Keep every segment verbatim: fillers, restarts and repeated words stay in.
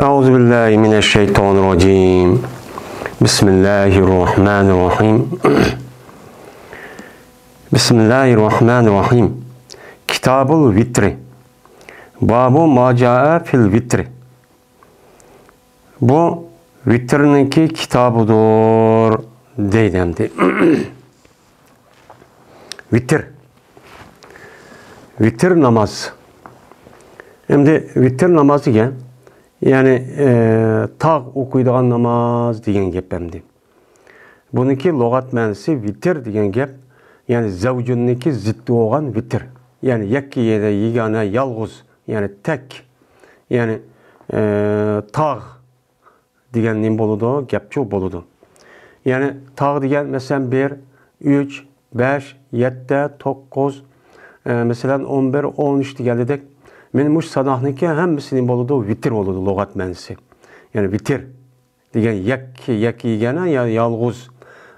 أعوذ بالله من الشيطان الرجيم. بسم الله الرحمن الرحيم. بسم الله الرحمن الرحيم. كتاب الوتر. باب ما جاء في الوتر. بۇ ۋىتىرنىڭكى كىتابىدۇر دەيدۇ ئەمدى. ۋىتىر. ۋىتىر ناماز. ئەمدى ۋىتىر ناماز دېگەن، يەنى، ئە، تاغ ئوقۇيدىغان ناماز دېگەن گەپ ئەمدى. بۇنىڭكى لۇغەت مەنىسى ۋىتىر دېگەن گەپ، يەنى زەۋجۇننىڭكى زىددى بولغان ۋىتىر. يەنى يەككە، يەنى يېگانە، يالغۇز، يەنى تەك، يەنى، ئە، تاغ دېگەن نېمە بولىدۇ؟ گەپچۇ بولىدۇ. يەنى تاغ دېگەن، مەسىلەن، بىر، ئۈچ، بەش، يەتتە، توققۇز، ئە، مەسىلەن، ئون بىر، ئون ئۈچ دېگەندەك. مانا مۇشۇ ساناقنىڭكى ھەممىسى نېمە بولىدۇ؟ ۋىتىر بولىدۇ لۇغەت مەنىسى. يەنى ۋىتىر دېگەن يەككە، يەككە يېگەنە، يا-، يالغۇز،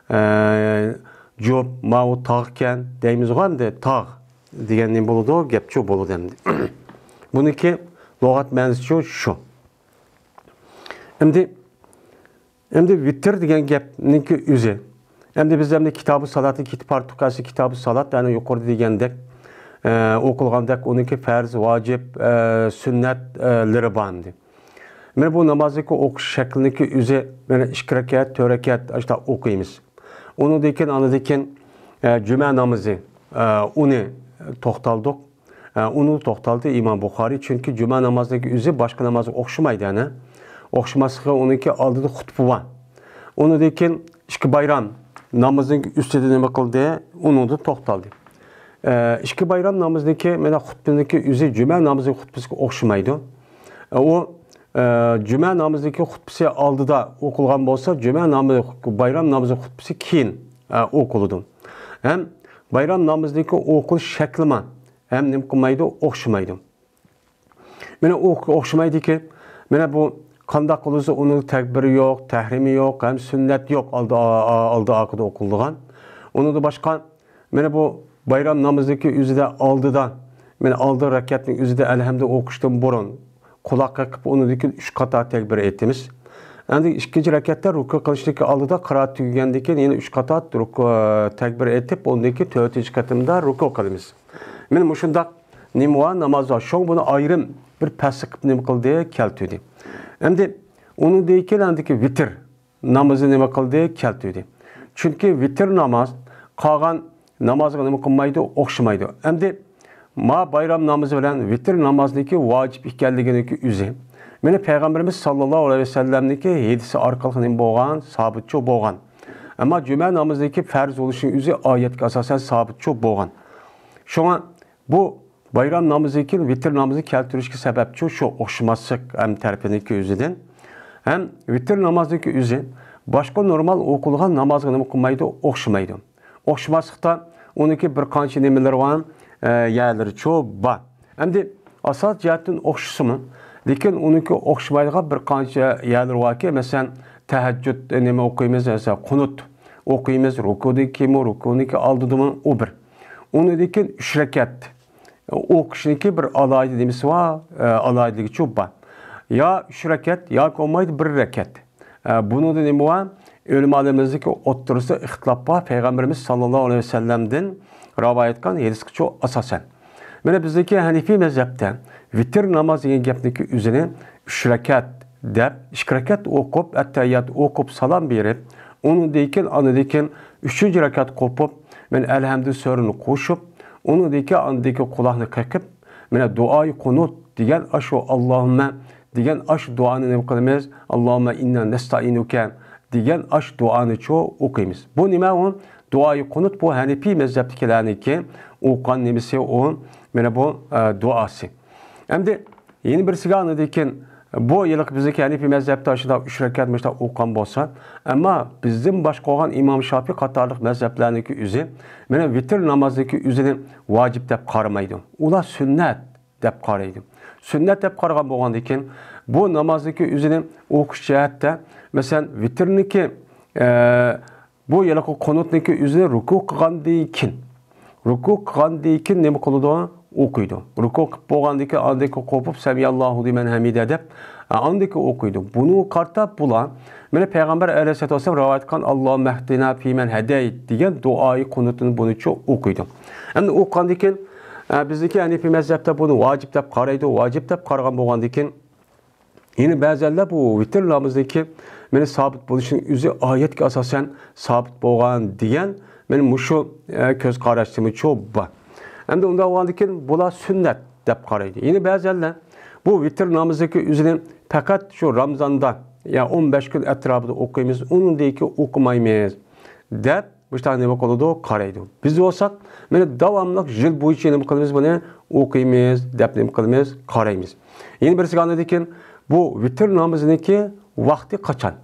ئە، جۈپ، ماۋۇ تاغكەن دەيمىزغۇ ئەمدى، تاغ دېگەن نېمە بولىدۇ؟ گەپچۇ بولىدۇ ئەمدى. بۇنىڭكى لۇغەت مەنىسىچۇ شۇ. ئەمدى، ئەمدى ۋىتىر دېگەن گەپنىڭكى ئۆزى. ئەمدى بىز ئەمدى كىتابى سالاتنى كېتىپ بارتۇق، ئەسلى كىتابى سالات، يەنى يۇقىرىدا دېگەندەك، ئە، ئوقۇلغاندەك ئۇنىڭكى پەرز، ۋاجىپ، ئە، سۈننەت، ئە، لىرى بار ئەمدى. مانا بۇ نامازنىڭكى ئوقۇش شەكلىنىڭكى ئۆزى، مانا ئىككى رەكەت، تۆت رەكەت، ئاشۇنداق ئوقۇيمىز. ئۇنىڭدىن كېيىن، ئاندىن كېيىن، ئە، جۈمە نامىزى، ئە، ئۇنى توختالدۇق. ئە، ئۇنى توختالدى ئىمام بۇخارىي، چۈنكى جۈمە نامازنىڭكى ئۆزى باشقا نامازغا ئوخشىمايدۇ، ئەنە. ئوخشىماسلىقى ئۇنىڭكى ئالدىدا خۇتبە بار. ئۇنىڭدىن كېيىن ئىككى بايرام نامىزىنىڭ ئۈستىدە نېمە قىلدى؟ ئۇنىڭدا توختالدى. ئە، ئىككى بايرام نامىزىنىڭكى، مانا خۇتبىنىڭكى ئۆزى جۈمە نامىزى خۇتبىسىغا ئوخشىمايدۇ. ئە، ئۇ، ئە، جۈمە نامىزىنىڭكى خۇتبىسى ئالدىدا ئوقۇلغان بولسا، جۈمە نامىزى، بايرام نامىزى خۇتبىسى كېيىن، ئە، ئوقۇلىدۇ. ھەم بايرام نامىزىنىڭكى ئوقۇلۇش شەكلىمۇ ھەم نېمە قىلمايدۇ؟ ئوخشىمايدۇ. مانا ئۇ ئوخشىمايدىكى، مانا بۇ قانداق قىلسا ئۇنىڭ تەكبىرى يوق، تەھرىمى يوق، ھەم سۈننەت يوق ئالدى، ئالدى ئارقىدا ئوقۇلىدىغان. ئۇنىڭدىن باشقا، مانا بۇ بايرام نامىزىنىڭكى ئۆزىدە ئالدىدا، مانا ئالدى رەكەتنىڭ ئۆزىدە ئەلھەمدۇ ئوقۇشتىن بۇرۇن قۇلاق قېقىپ، ئۇنىڭدىن كېيىن ئۈچ قاتار تەكبىر ئېيتىمىز. ئەمدى ئىككىنچى رەكەتتە رۇكۇ قىلىشتىكى ئالدىدا قىرائەت تۈگىگەندىن كېيىن يەنە ئۈچ قاتار رۇكۇ، تەكبىر ئېيتىپ، ئۇنىڭدىن كېيىن تۆتىنچى قېتىمدا رۇكۇ قىلىمىز. مانا مۇشۇنداق نېمە بار؟ ناماز بار. شۇڭا بۇنى ئايرىم بىر پەسسە قىلىپ نېمە قىلدى؟ كەلتۈردى. ئەمدى ئۇنىڭدىن كېيىن ئەمدىكى ۋىتىر نامىزى نېمە قىلدى؟ كەلتۈردى. چۈنكى ۋىتىر ناماز قالغان نامازغا نېمە قىلمايدۇ؟ ئوخشىمايدۇ. ئەمدى ما بايرام نامىزى بىلەن ۋىتىر نامازنىڭكى ۋاجىپ ئىكەنلىكىنىڭكى ئۆزى، مانا پەيغەمبىرىمىز ساللاللاھۇ ئەلەيھى ۋەسەللەمنىڭكى ھەدىسى ئارقىلىق نېمە بولغان؟ سابىتچۇ بولغان. ئەمما جۈمە نامىزىنىڭكى پەرز بولۇشىنىڭ ئۆزى ئايەتكە ئاساسەن سابىتچۇ بولغان. شۇڭا بۇ بايرام نامىزىدىن كېيىن ۋىتىر نامىزىنى كەلتۈرۈشكە سەۋەبچۇ شۇ ئوخشىماسلىق ھەم تەرىپىنىڭكى ئۆزىدىن. ھەم ۋىتىر نامازىنىڭكى ئۆزى باشقا نورمال ئوقۇلغان نامازغا نېمە قىلمايدۇ؟ ئوخشىمايدۇ. ئوخشىماسلىقتا ئۇنىڭكى بىر قانچە نېمىلىرى بار، ئە، يەرلىرىچۇ بار. ئەمدى ئاساس جەھەتتىن ئوخشىسىمۇ، لېكىن ئۇنىڭكى ئوخشىمايدىغان بىر قانچە يەرلىرى باركى، مەسىلەن، تەھەججۇد نېمە ئوقۇيمىز، مەسىلەن، قۇنۇت ئوقۇيمىز، رۇكۇدىن كېيىنمۇ، رۇكۇنىڭكى ئالدىدىمۇ، ئۇ بىر. ئۇنىڭدىن كېيىن ئۈچ رەكەت ئوقۇشنىڭكى بىر ئالاھىدە نېمىسى بار، ئالاھىدىلىكىچۇ بار. يا ئۈچ رەكەت، ياكى بولمايدۇ بىر رەكەت. بۇنىڭدا نېمە بار؟ ئۆلىمالىرىمىزنىڭكى ئوتتۇرىسىدا ئىختىلاپ بار، پەيغەمبىرىمىز ساللاللاھۇ ئەلەيھى ۋەسەللەمدىن رىۋايەت قىلغان ھەدىسكىچۇ ئاساسەن. مانا بىزنىڭكى ھەنىفىي مەزھەپتە ۋىتىر ناماز دېگەن گەپنىڭكى ئۆزىنى ئۈچ رەكەت دەپ، ئىككى رەكەت ئوقۇپ، ئەتتەھىيات ئوقۇپ، سالام بېرىپ، ئۇنىڭدىن كېيىن، ئاندىن كېيىن ئۈچىنچى رەكەت قوپۇپ، مەن ئەلھەمدۇ سۈرىنى قوشۇپ، ئۇنىڭدىن كېيىن ئاندىن كېيىن قۇلاقنى قېقىپ، مانا دۇئاي قۇنۇت دېگەن ئاشۇ ئاللاھۇممە دېگەن ئاشۇ دۇئانى نېمە قىلىمىز؟ ئاللاھۇممە ئىننا نەستەئىنۇكە دېگەن ئاشۇ دۇئانىچۇ ئوقۇيمىز. بۇ نېمە ئۇ؟ دۇئاي قۇنۇت بۇ ھەنىپىي مەزھەپتىكىلەرنىڭكى ئوقۇغان نېمىسى ئۇ؟ مانا بۇ، ئە، دۇئاسى. ئەمدى يەنە بىرسىگە ئاندىن كېيىن، بۇ ھېلىقى بىزنىڭكى ھەنىپىي مەزھەپتە شۇنداق ئۈچ رەكەت مۇشۇنداق ئوقۇغان بولسا، ئەمما بىزدىن باشقا بولغان ئىمام شافىي قاتارلىق مەزھەپلەرنىڭكى ئۆزى، مانا ۋىتىر نامازنىڭكى ئۆزىنى ۋاجىپ دەپ قارىمايدۇ. ئۇلار سۈننەت دەپ قارايدۇ. سۈننەت دەپ قارىغان بولغاندىن كېيىن، بۇ نامازنىڭكى ئۆزىنى ئوقۇش جەھەتتە، مەسىلەن، ۋىتىرنىڭكى، ئە، بۇ ھېلىقى قۇنۇتنىڭكى ئۆزىنى رۇكۇ قىلغاندىن كېيىن، رۇكۇ قىلغاندىن كېيىن نېمە قىلىدۇ؟ ئوقۇيدۇ. رۇكۇ قىلىپ بولغاندىن كېيىن ئاندىن كېيىن قوپۇپ، سەمىئاللاھۇ لىمەن ھەمىدە دەپ، ھە، ئاندىن كېيىن ئوقۇيدۇ. بۇنىڭغا قارىتا بۇلار، مانا، پەيغەمبەر ئەلەيھىسسالاتۇ ۋەسسالام رىۋايەت قىلغان، «ئاللاھۇممە ھدىنا فىمەن ھەدەيت» دېگەن دۇئائى قۇنۇتىنى بۇنىڭچە ئوقۇيدۇ. ئەمدى ئوقۇغاندىن كېيىن، ئە، بىزنىڭكى ھەنىپىي مەزھەپتە بۇنى ۋاجىپ دەپ قارايدۇ. ۋاجىپ دەپ قارىغان بولغاندىن كېيىن، يەنە بەزەنلەر بۇ ۋىتىر نامىزىنىڭكى، مانا، سابىت بولۇشىنىڭ ئۆزى ئايەتكە ئاساسەن سابىت بولغان دېگەن، مانا، مۇشۇ، ئە، كۆز قاراشتىمۇچۇ بار. ئەمدى ئۇنداق بولغاندىن كېيىن بۇلار سۈننەت دەپ قارايدۇ. يەنە بەزەنلەر بۇ ۋىتىر نامىزىنىڭكى ئۆزىنى پەقەت شۇ رامىزاندا يا ئون بەش كۈن ئەتراپىدا ئوقۇيمىز، ئۇنىڭدىن كېيىن ئوقۇمايمىز دەپ مۇشۇنداق نېمە قىلىدۇ، قارايدۇ. بىز بولساق، مانا، داۋاملىق يىل بويىچە نېمە قىلىمىز، بۇنى ئوقۇيمىز دەپ نېمە قىلىمىز، قارايمىز. يەنە بىرسىگە ئاندىن كېيىن بۇ ۋىتىر نامىزىنىڭكى ۋاقتى قاچان؟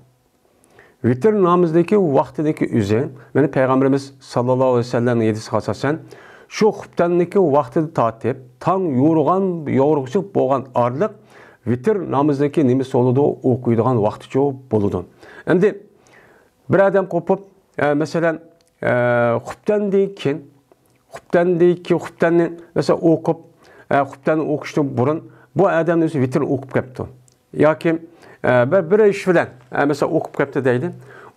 ۋىتىر نامىزىنىڭكى ۋاقتىنىڭكى ئۆزى، مانا، پەيغەمبىرىمىز ساللاللاھۇ ئەلەيھى ۋەسەللەمنىڭ ھەدىسىگە ئاساسەن، شۇ خۇپتەننىڭكى ۋاقتىدىن تارتىپ تاڭ يورۇغان، يورۇغۇچە بولغان ئارىلىق ۋىتىر نامىزىنىڭكى نېمىسى بولىدۇ؟ ئوقۇيدىغان ۋاقتىچۇ بولىدۇ. ئەمدى بىر ئادەم قوپۇپ، ئە، مەسىلەن، ئە، خۇپتەندىن كېيىن، خۇپتەندىن كېيىن، خۇپتەننى، مەسىلەن، ئوقۇپ، ئە، خۇپتەننى ئوقۇشتىن بۇرۇن بۇ ئادەمنىڭ ئۆزى ۋىتىرنى ئوقۇپ كەپتۇ. ياكى، ئە، بىر، بىر ئىش بىلەن، ئە، مەسىلەن، ئوقۇپ كەپتۇ دەيلى.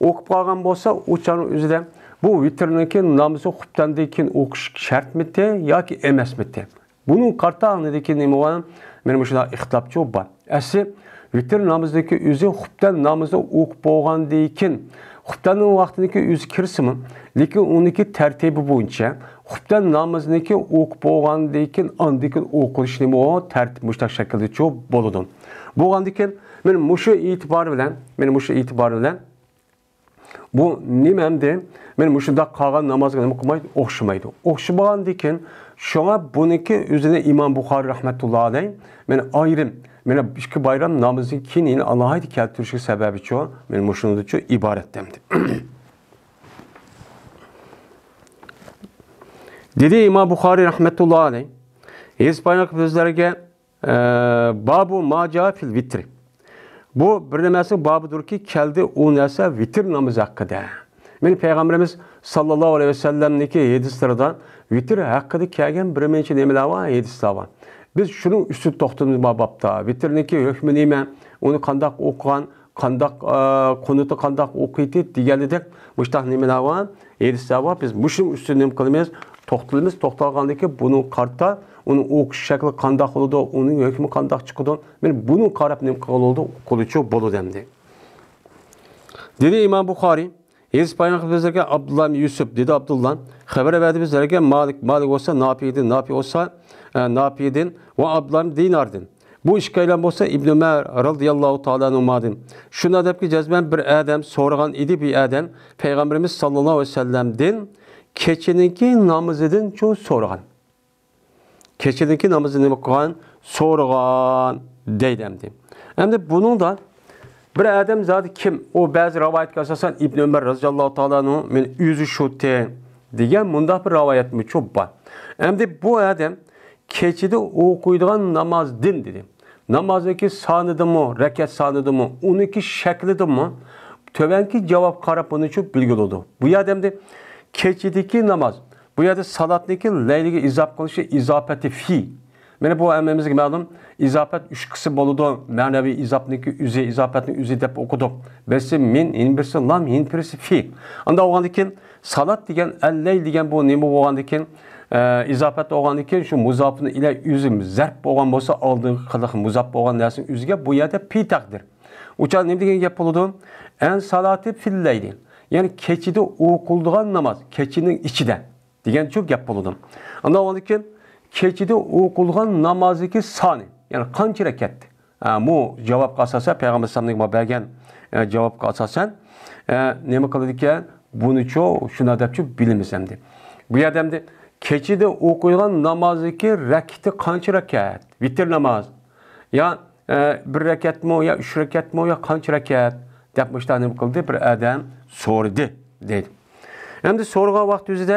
ئوقۇپ قالغان بولسا، ئۇ چاغنىڭ ئۆزىدە بۇ ۋىتىرنىڭكى نامىزى خۇپتەندىن كېيىن ئوقۇش شەرتمىتى ياكى ئەمەسمىتى؟ بۇنىڭ قارىتا ئاندىن كېيىن نېمە بولغان؟ مانا مۇشۇنداق ئىختىلاپچۇ بار. ئەسلى ۋىتىر نامىزىنىڭكى ئۆزى خۇپتەن نامىزىنى ئوقۇپ بولغاندىن كېيىن، خۇپتەننىڭ ۋاقتىنىڭكى ئۆزى كىرسىمۇ، لېكىن ئۇنىڭكى تەرتىبى بويىچە خۇپتەن نامىزىنىڭكى ئوقۇپ بولغاندىن كېيىن، ئاندىن كېيىن ئوقۇلۇشى نېمە ئۇ تەرتىپ مۇشۇنداق شەكىلدىچۇ بولىدۇ. بولغاندىن كېيىن، مانا مۇشۇ ئېتىبار بىلەن، مانا مۇشۇ ئېتىبار بىلەن، بۇ نېمە ئەمدى؟ مانا مۇشۇنداق قالغان نامازغا نېمە قىلمايدۇ؟ ئوخشىمايدۇ. ئوخشىمىغاندىن كېيىن، شۇڭا بۇنىڭكى ئۆزىنى ئىمام بۇخارىي رەھمەتۇللا ئەلەيھ، مانا ئايرىم، مانا ئىككى بايرام نامىزىدىن كېيىن يەنە ئالاھىدە كەلتۈرۈشى سەۋەبىچۇ، مانا مۇشۇنىڭدىنچۇ ئىبارەت ئەمدى. دېدى ئىمام بۇخارىي رەھمەتۇللا ئەلەيھ، ھەدىس بايان قىلىپ بىزلەرگە، ئە، بابۇ ما جاء فىل ۋىترى. بۇ بىر نەرسىنىڭ بابىدۇركى، كەلدى ئۇ نەرسە ۋىتىر نامىزى ھەققىدە. مانا پەيغەمبىرىمىز ساللاللاھۇ ئەلەيھى ۋەسەللەمنىڭكى ھەدىسلىرىدا ۋىتىر ھەققىدە كەلگەن بىر نەچچە نېمىلەر بار، ھەدىسلەر بار. بىز شۇنىڭ ئۈستىدە توختىلىمىز بار بابتا. ۋىتىرنىڭكى ھۆكمى نېمە؟ ئۇنى قانداق ئوقۇغان؟ قانداق، ئە، قۇنۇتى قانداق ئوقۇيتتى دېگەنلىدەك مۇشتاق نېمىلەر بار؟ ھەدىسلەر بار. بىز مۇشۇنىڭ ئۈستىدە نېمە قىلىمىز؟ توختىلىمىز. توختالغاندىن كېيىن بۇنىڭغا قارىتا ئۇنىڭ ئوقۇش شەكلى قانداق بولىدۇ؟ ئۇنىڭ ھۆكمى قانداق چىقىدۇ؟ مانا بۇنىڭغا قاراپ نېمە قىلغىلى بولىدۇ؟ ئوقۇغىلىچۇ بولىدۇ ئەمدى. دېدى ئىمام بۇخارىي، ھەدىس بايان قىلىپ بىزلەرگە ئابدۇللا ئىبن يۈسۈپ، دېدى ئابدۇللا، خەۋەر بەردى بىزلەرگە مالىك، مالىك بولسا نافىدىن، نافى بولسا، ئە، نافىدىن ۋە ئابدۇللا ئىبن دىناردىن. بۇ ئىككىيلەن بولسا ئىبن ئۆمەر رازىياللاھۇ تائالا ئەنھۇمادىن. شۇنداق دەپكى جەزمەن بىر ئادەم سورىغان ئىدى، بىر ئادەم پەيغەمبىرىمىز ساللاللاھۇ ئەلەيھى ۋەسەللەمدىن كېچىنىڭكى نامىزىدىنچۇ سورىغان. كېچىدىكى نامىزىنى نېمە قىلغان؟ سورىغان دەيدۇ ئەمدى. ئەمدى بۇنىڭدا بىر ئادەم زادى كىم؟ ئۇ بەزى رىۋايەتكە ئاساسەن ئىبن ئۆمەر رازىياللاھۇ تائالا ئەنھۇ مېنى ئۆزى شۇتى دېگەن مۇنداق بىر رىۋايەتمۇچۇ بار. ئەمدى بۇ ئادەم كېچىدە ئوقۇيدىغان نامازدىن دېدى. نامازنىڭكى سانىدىمۇ، رەكەت سانىدىمۇ، ئۇنىڭكى شەكلىدىمۇ تۆۋەنكى جاۋاب قاراپ بۇنىچۇ بىلگىلى بولىدۇ. بۇ يەردە ئەمدى كېچىدىكى ناماز، بۇ يەردە سالاتنىكى لەيلىگە ئىزاپە قىلىشى ئىزاپەتى في. مانا بۇ ھەممىمىزگە مەلۇم، ئىزاپەت ئۈچ قىسىم بولىدۇ. مەنىۋى ئىزاپەتنىڭكى ئۆزى، ئىزاپەتنىڭ ئۆزى دەپ ئوقۇدۇق. بىرسى مىن، يەنە بىرسى لام، يەنە بىرسى في. ئانداق بولغاندىن كېيىن سالات دېگەن، ئەللەيل دېگەن بۇ نېمە بولغاندىن كېيىن، ئە، ئىزاپەت بولغاندىن كېيىن شۇ مۇزاپنى ئىلە ئۆزى زەرپ بولغان بولسا، ئالدىنقى قىلىق مۇزاپ بولغان نەرسىنىڭ ئۆزىگە بۇ يەردە في تەقدىر. ئۇ چاغ نېمە دېگەن گەپ بولىدۇ؟ ئەن سالاتى فىللەيلى. يەنى كېچىدە ئوقۇلىدىغان ناماز، كېچىنىڭ ئىچىدە دېگەنچۇ گەپ بولىدۇ. ئاندىن كېيىن كېچىدە ئوقۇلغان نامازدىكى سانى، يەنى قانچە رەكەت؟ ئە، بۇ جاۋابقا ئاساسەن، پەيغەمبەر ئەلەيھىسسالامنىڭ بەرگەن، ئە، جاۋابقا ئاساسەن، ئە، نېمە قىلىدىكەن؟ بۇنىچۇ شۇنداق دەپچۇ بىلىمىز ئەمدى. بۇ يەردە ئەمدى كېچىدە ئوقۇيدىغان نامازدىكى رەكىتى قانچە رەكەت؟ ۋىتىر ناماز. يا، ئە، بىر رەكەتمۇ، يا ئۈچ رەكەتمۇ، يا قانچە رەكەت؟ دەپ مۇشۇنداق نېمە قىلدى؟ بىر ئادەم سورىدى، دەيدۇ. ئەمدى سورىغان ۋاقىت ئۆزىدە،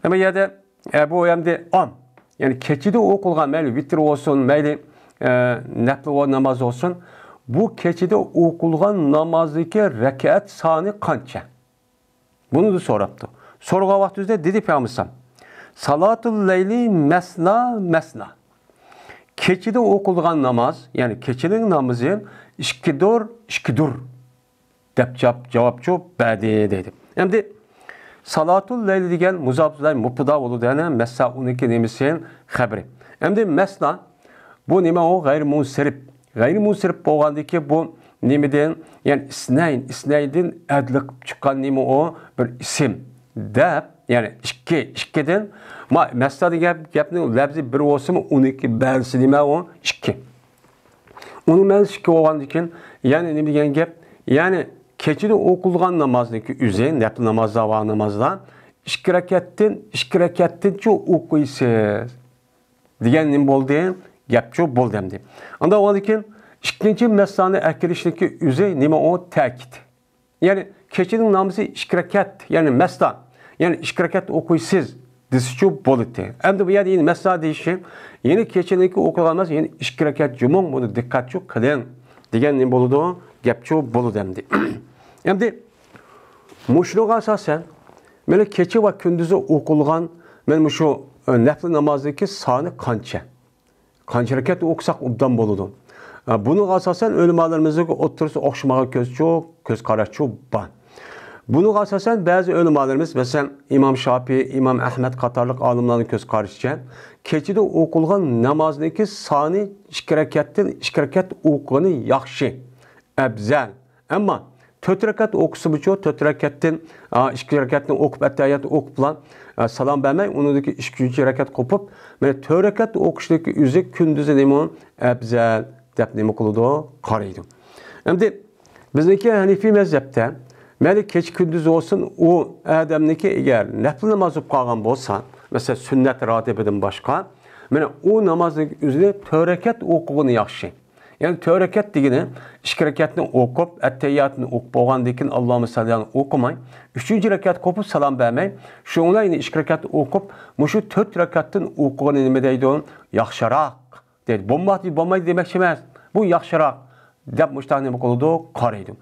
ئەمما يەردە، ئە، بۇ ئەمدى ئام، يەنى كېچىدە ئوقۇلغان، مەيلى ۋىتىر بولسۇن، مەيلى، ئە، نەپلى ناماز بولسۇن، بۇ كېچىدە ئوقۇلغان نامازدىكى رەكەت سانى قانچە؟ بۇنى سوراپتۇ. سورىغان ۋاقتىمىزدا دېدى پەيغەمبەر ئەلەيھىسسالام، سالاتۇل لەيلى مەسنا مەسنا. كېچىدە ئوقۇلغان ناماز، يەنى كېچىنىڭ نامىزى ئىككىدۇر، ئىككىدۇر، دەپ جاۋاب، جاۋابچۇ بەردى دەيدۇ. ئەمدى سالاتۇل لەيلى دېگەن مۇزاپلار مۇبتىدا بولىدۇ، يەنى مەسلا ئۇنىڭكى نېمىسى خەبىرى. ئەمدى مەسلا بۇ نېمە ئۇ؟ غەيرىي مۇنسەرىپ. غەيرىي مۇنسەرىپ بولغاندىكى بۇ نېمىدىن، يەنى ئىسنەين، ئىسنەيدىن ئەدلىق چىققان نېمە ئۇ؟ بىر ئىسىم. دەپ، يەنى ئىككى، ئىككىدىن، ما، مەسلا دېگەن گەپ، گەپنىڭ لەپزى بىر بولسىمۇ، ئۇنىڭكى بەزىسى نېمە ئۇ؟ ئىككى. ئۇنىڭ مەنىسى ئىككى بولغاندىكىن، يەنى نېمە دېگەن گەپ؟ يەنى كېچىدە ئوقۇلغان نامازنىڭكى ئۆزى، نەپلى نامازلار ۋە نامازلار ئىككى رەكەتتىن، ئىككى رەكەتتىنچۇ ئوقۇيسىز دېگەن نېمە بولدى؟ گەپچۇ بولدى ئەمدى. ئاندىن ئۇنىڭدىن كېيىن ئىككىنچى مەسلانى ئەكىرىشنىڭكى ئۆزى نېمە ئۇ؟ تەكىت. يەنى كېچىنىڭ نامىزى ئىككى رەكەت، يەنى مەسلا، يەنى ئىككى رەكەت ئوقۇيسىز دېسىچۇ بولىدۇ. ئەمدى بۇ يەردە يەنە مەسلا دېيىشى، يەنى كېچىنىڭكى ئوقۇلغان ناماز يەنى ئىككى رەكەت جۇمۇڭ، بۇنى دىققەتچۇ قىلىڭ دېگەن نېمە بولىدۇ؟ گەپچۇ بولىدۇ ئەمدى. ئەمدى مۇشۇنىڭغا ئاساسەن، مانا كېچە ۋە كۈندۈزى ئوقۇلغان مانا مۇشۇ، ئە، نەپلى نامازنىڭكى سانى قانچە؟ قانچە رەكەت ئوقۇساق ئوبدان بولىدۇ؟ ئە، بۇنىڭغا ئاساسەن ئۆلىمالىرىمىزنىڭ ئوتتۇرىسى ئوخشىمىغان كۆزچۇ، كۆز قاراشچۇ بار. بۇنىڭغا ئاساسەن بەزى ئۆلىمالىرىمىز، مەسىلەن، ئىمام شاپىئىي، ئىمام ئەھمەد قاتارلىق ئالىملارنىڭ كۆز قارىشىچە، كېچىدە ئوقۇلغان نامازنىڭكى سانى ئىككى رەكەتتىن ئىككى رەكەت ئوقۇغىنى ياخشى، ئەپزەل. ئەمما تۆت رەكەت ئوقۇسىمۇچۇ، تۆت رەكەتتىن، ئا، ئىككى رەكەتنى ئوقۇپ، ئەتتەھىياتنى ئوقۇپلا، ئا، سالام بەرمەي، ئۇنىڭدىكى ئىككىنچى رەكەت قوپۇپ، مانا تۆت رەكەت ئوقۇشنىڭكى ئۆزى كۈندۈزى نېمە ئەپزەل دەپ نېمە قىلىدۇ؟ قارايدۇ. ئەمدى بىزنىڭكى ھەنىفىي مەزھەپتە، مەيلى كېچە كۈندۈز بولسۇن، ئۇ ئادەمنىڭكى ئەگەر نەپلى ناماز بولۇپ قالغان بولسا، مەسىلەن، سۈننەت راتىبىدىن باشقا، مانا ئۇ نامازنىڭ ئۆزىنى تۆت رەكەت ئوقۇغىنى ياخشى. يەنى تۆت رەكەت دېگىنى ئىككى رەكەتنى ئوقۇپ، ئەتتەھىياتنى ئوقۇپ بولغاندىن كېيىن ئاللاھۇممە سەللى ئالەيھى ئوقۇماي، ئۈچىنچى رەكەت قوپۇپ سالام بەرمەي، شۇڭلا يەنى ئىككى رەكەت ئوقۇپ، مۇشۇ تۆت رەكەتتىن ئوقۇغىنى نېمە دەيدۇ؟ ياخشىراق دەيدۇ. بولماقتا، بولمايدۇ دېمەكچى ئەمەس. بۇ ياخشىراق دەپ مۇشۇنداق نېمە قىلىدۇ؟ قارايدۇ.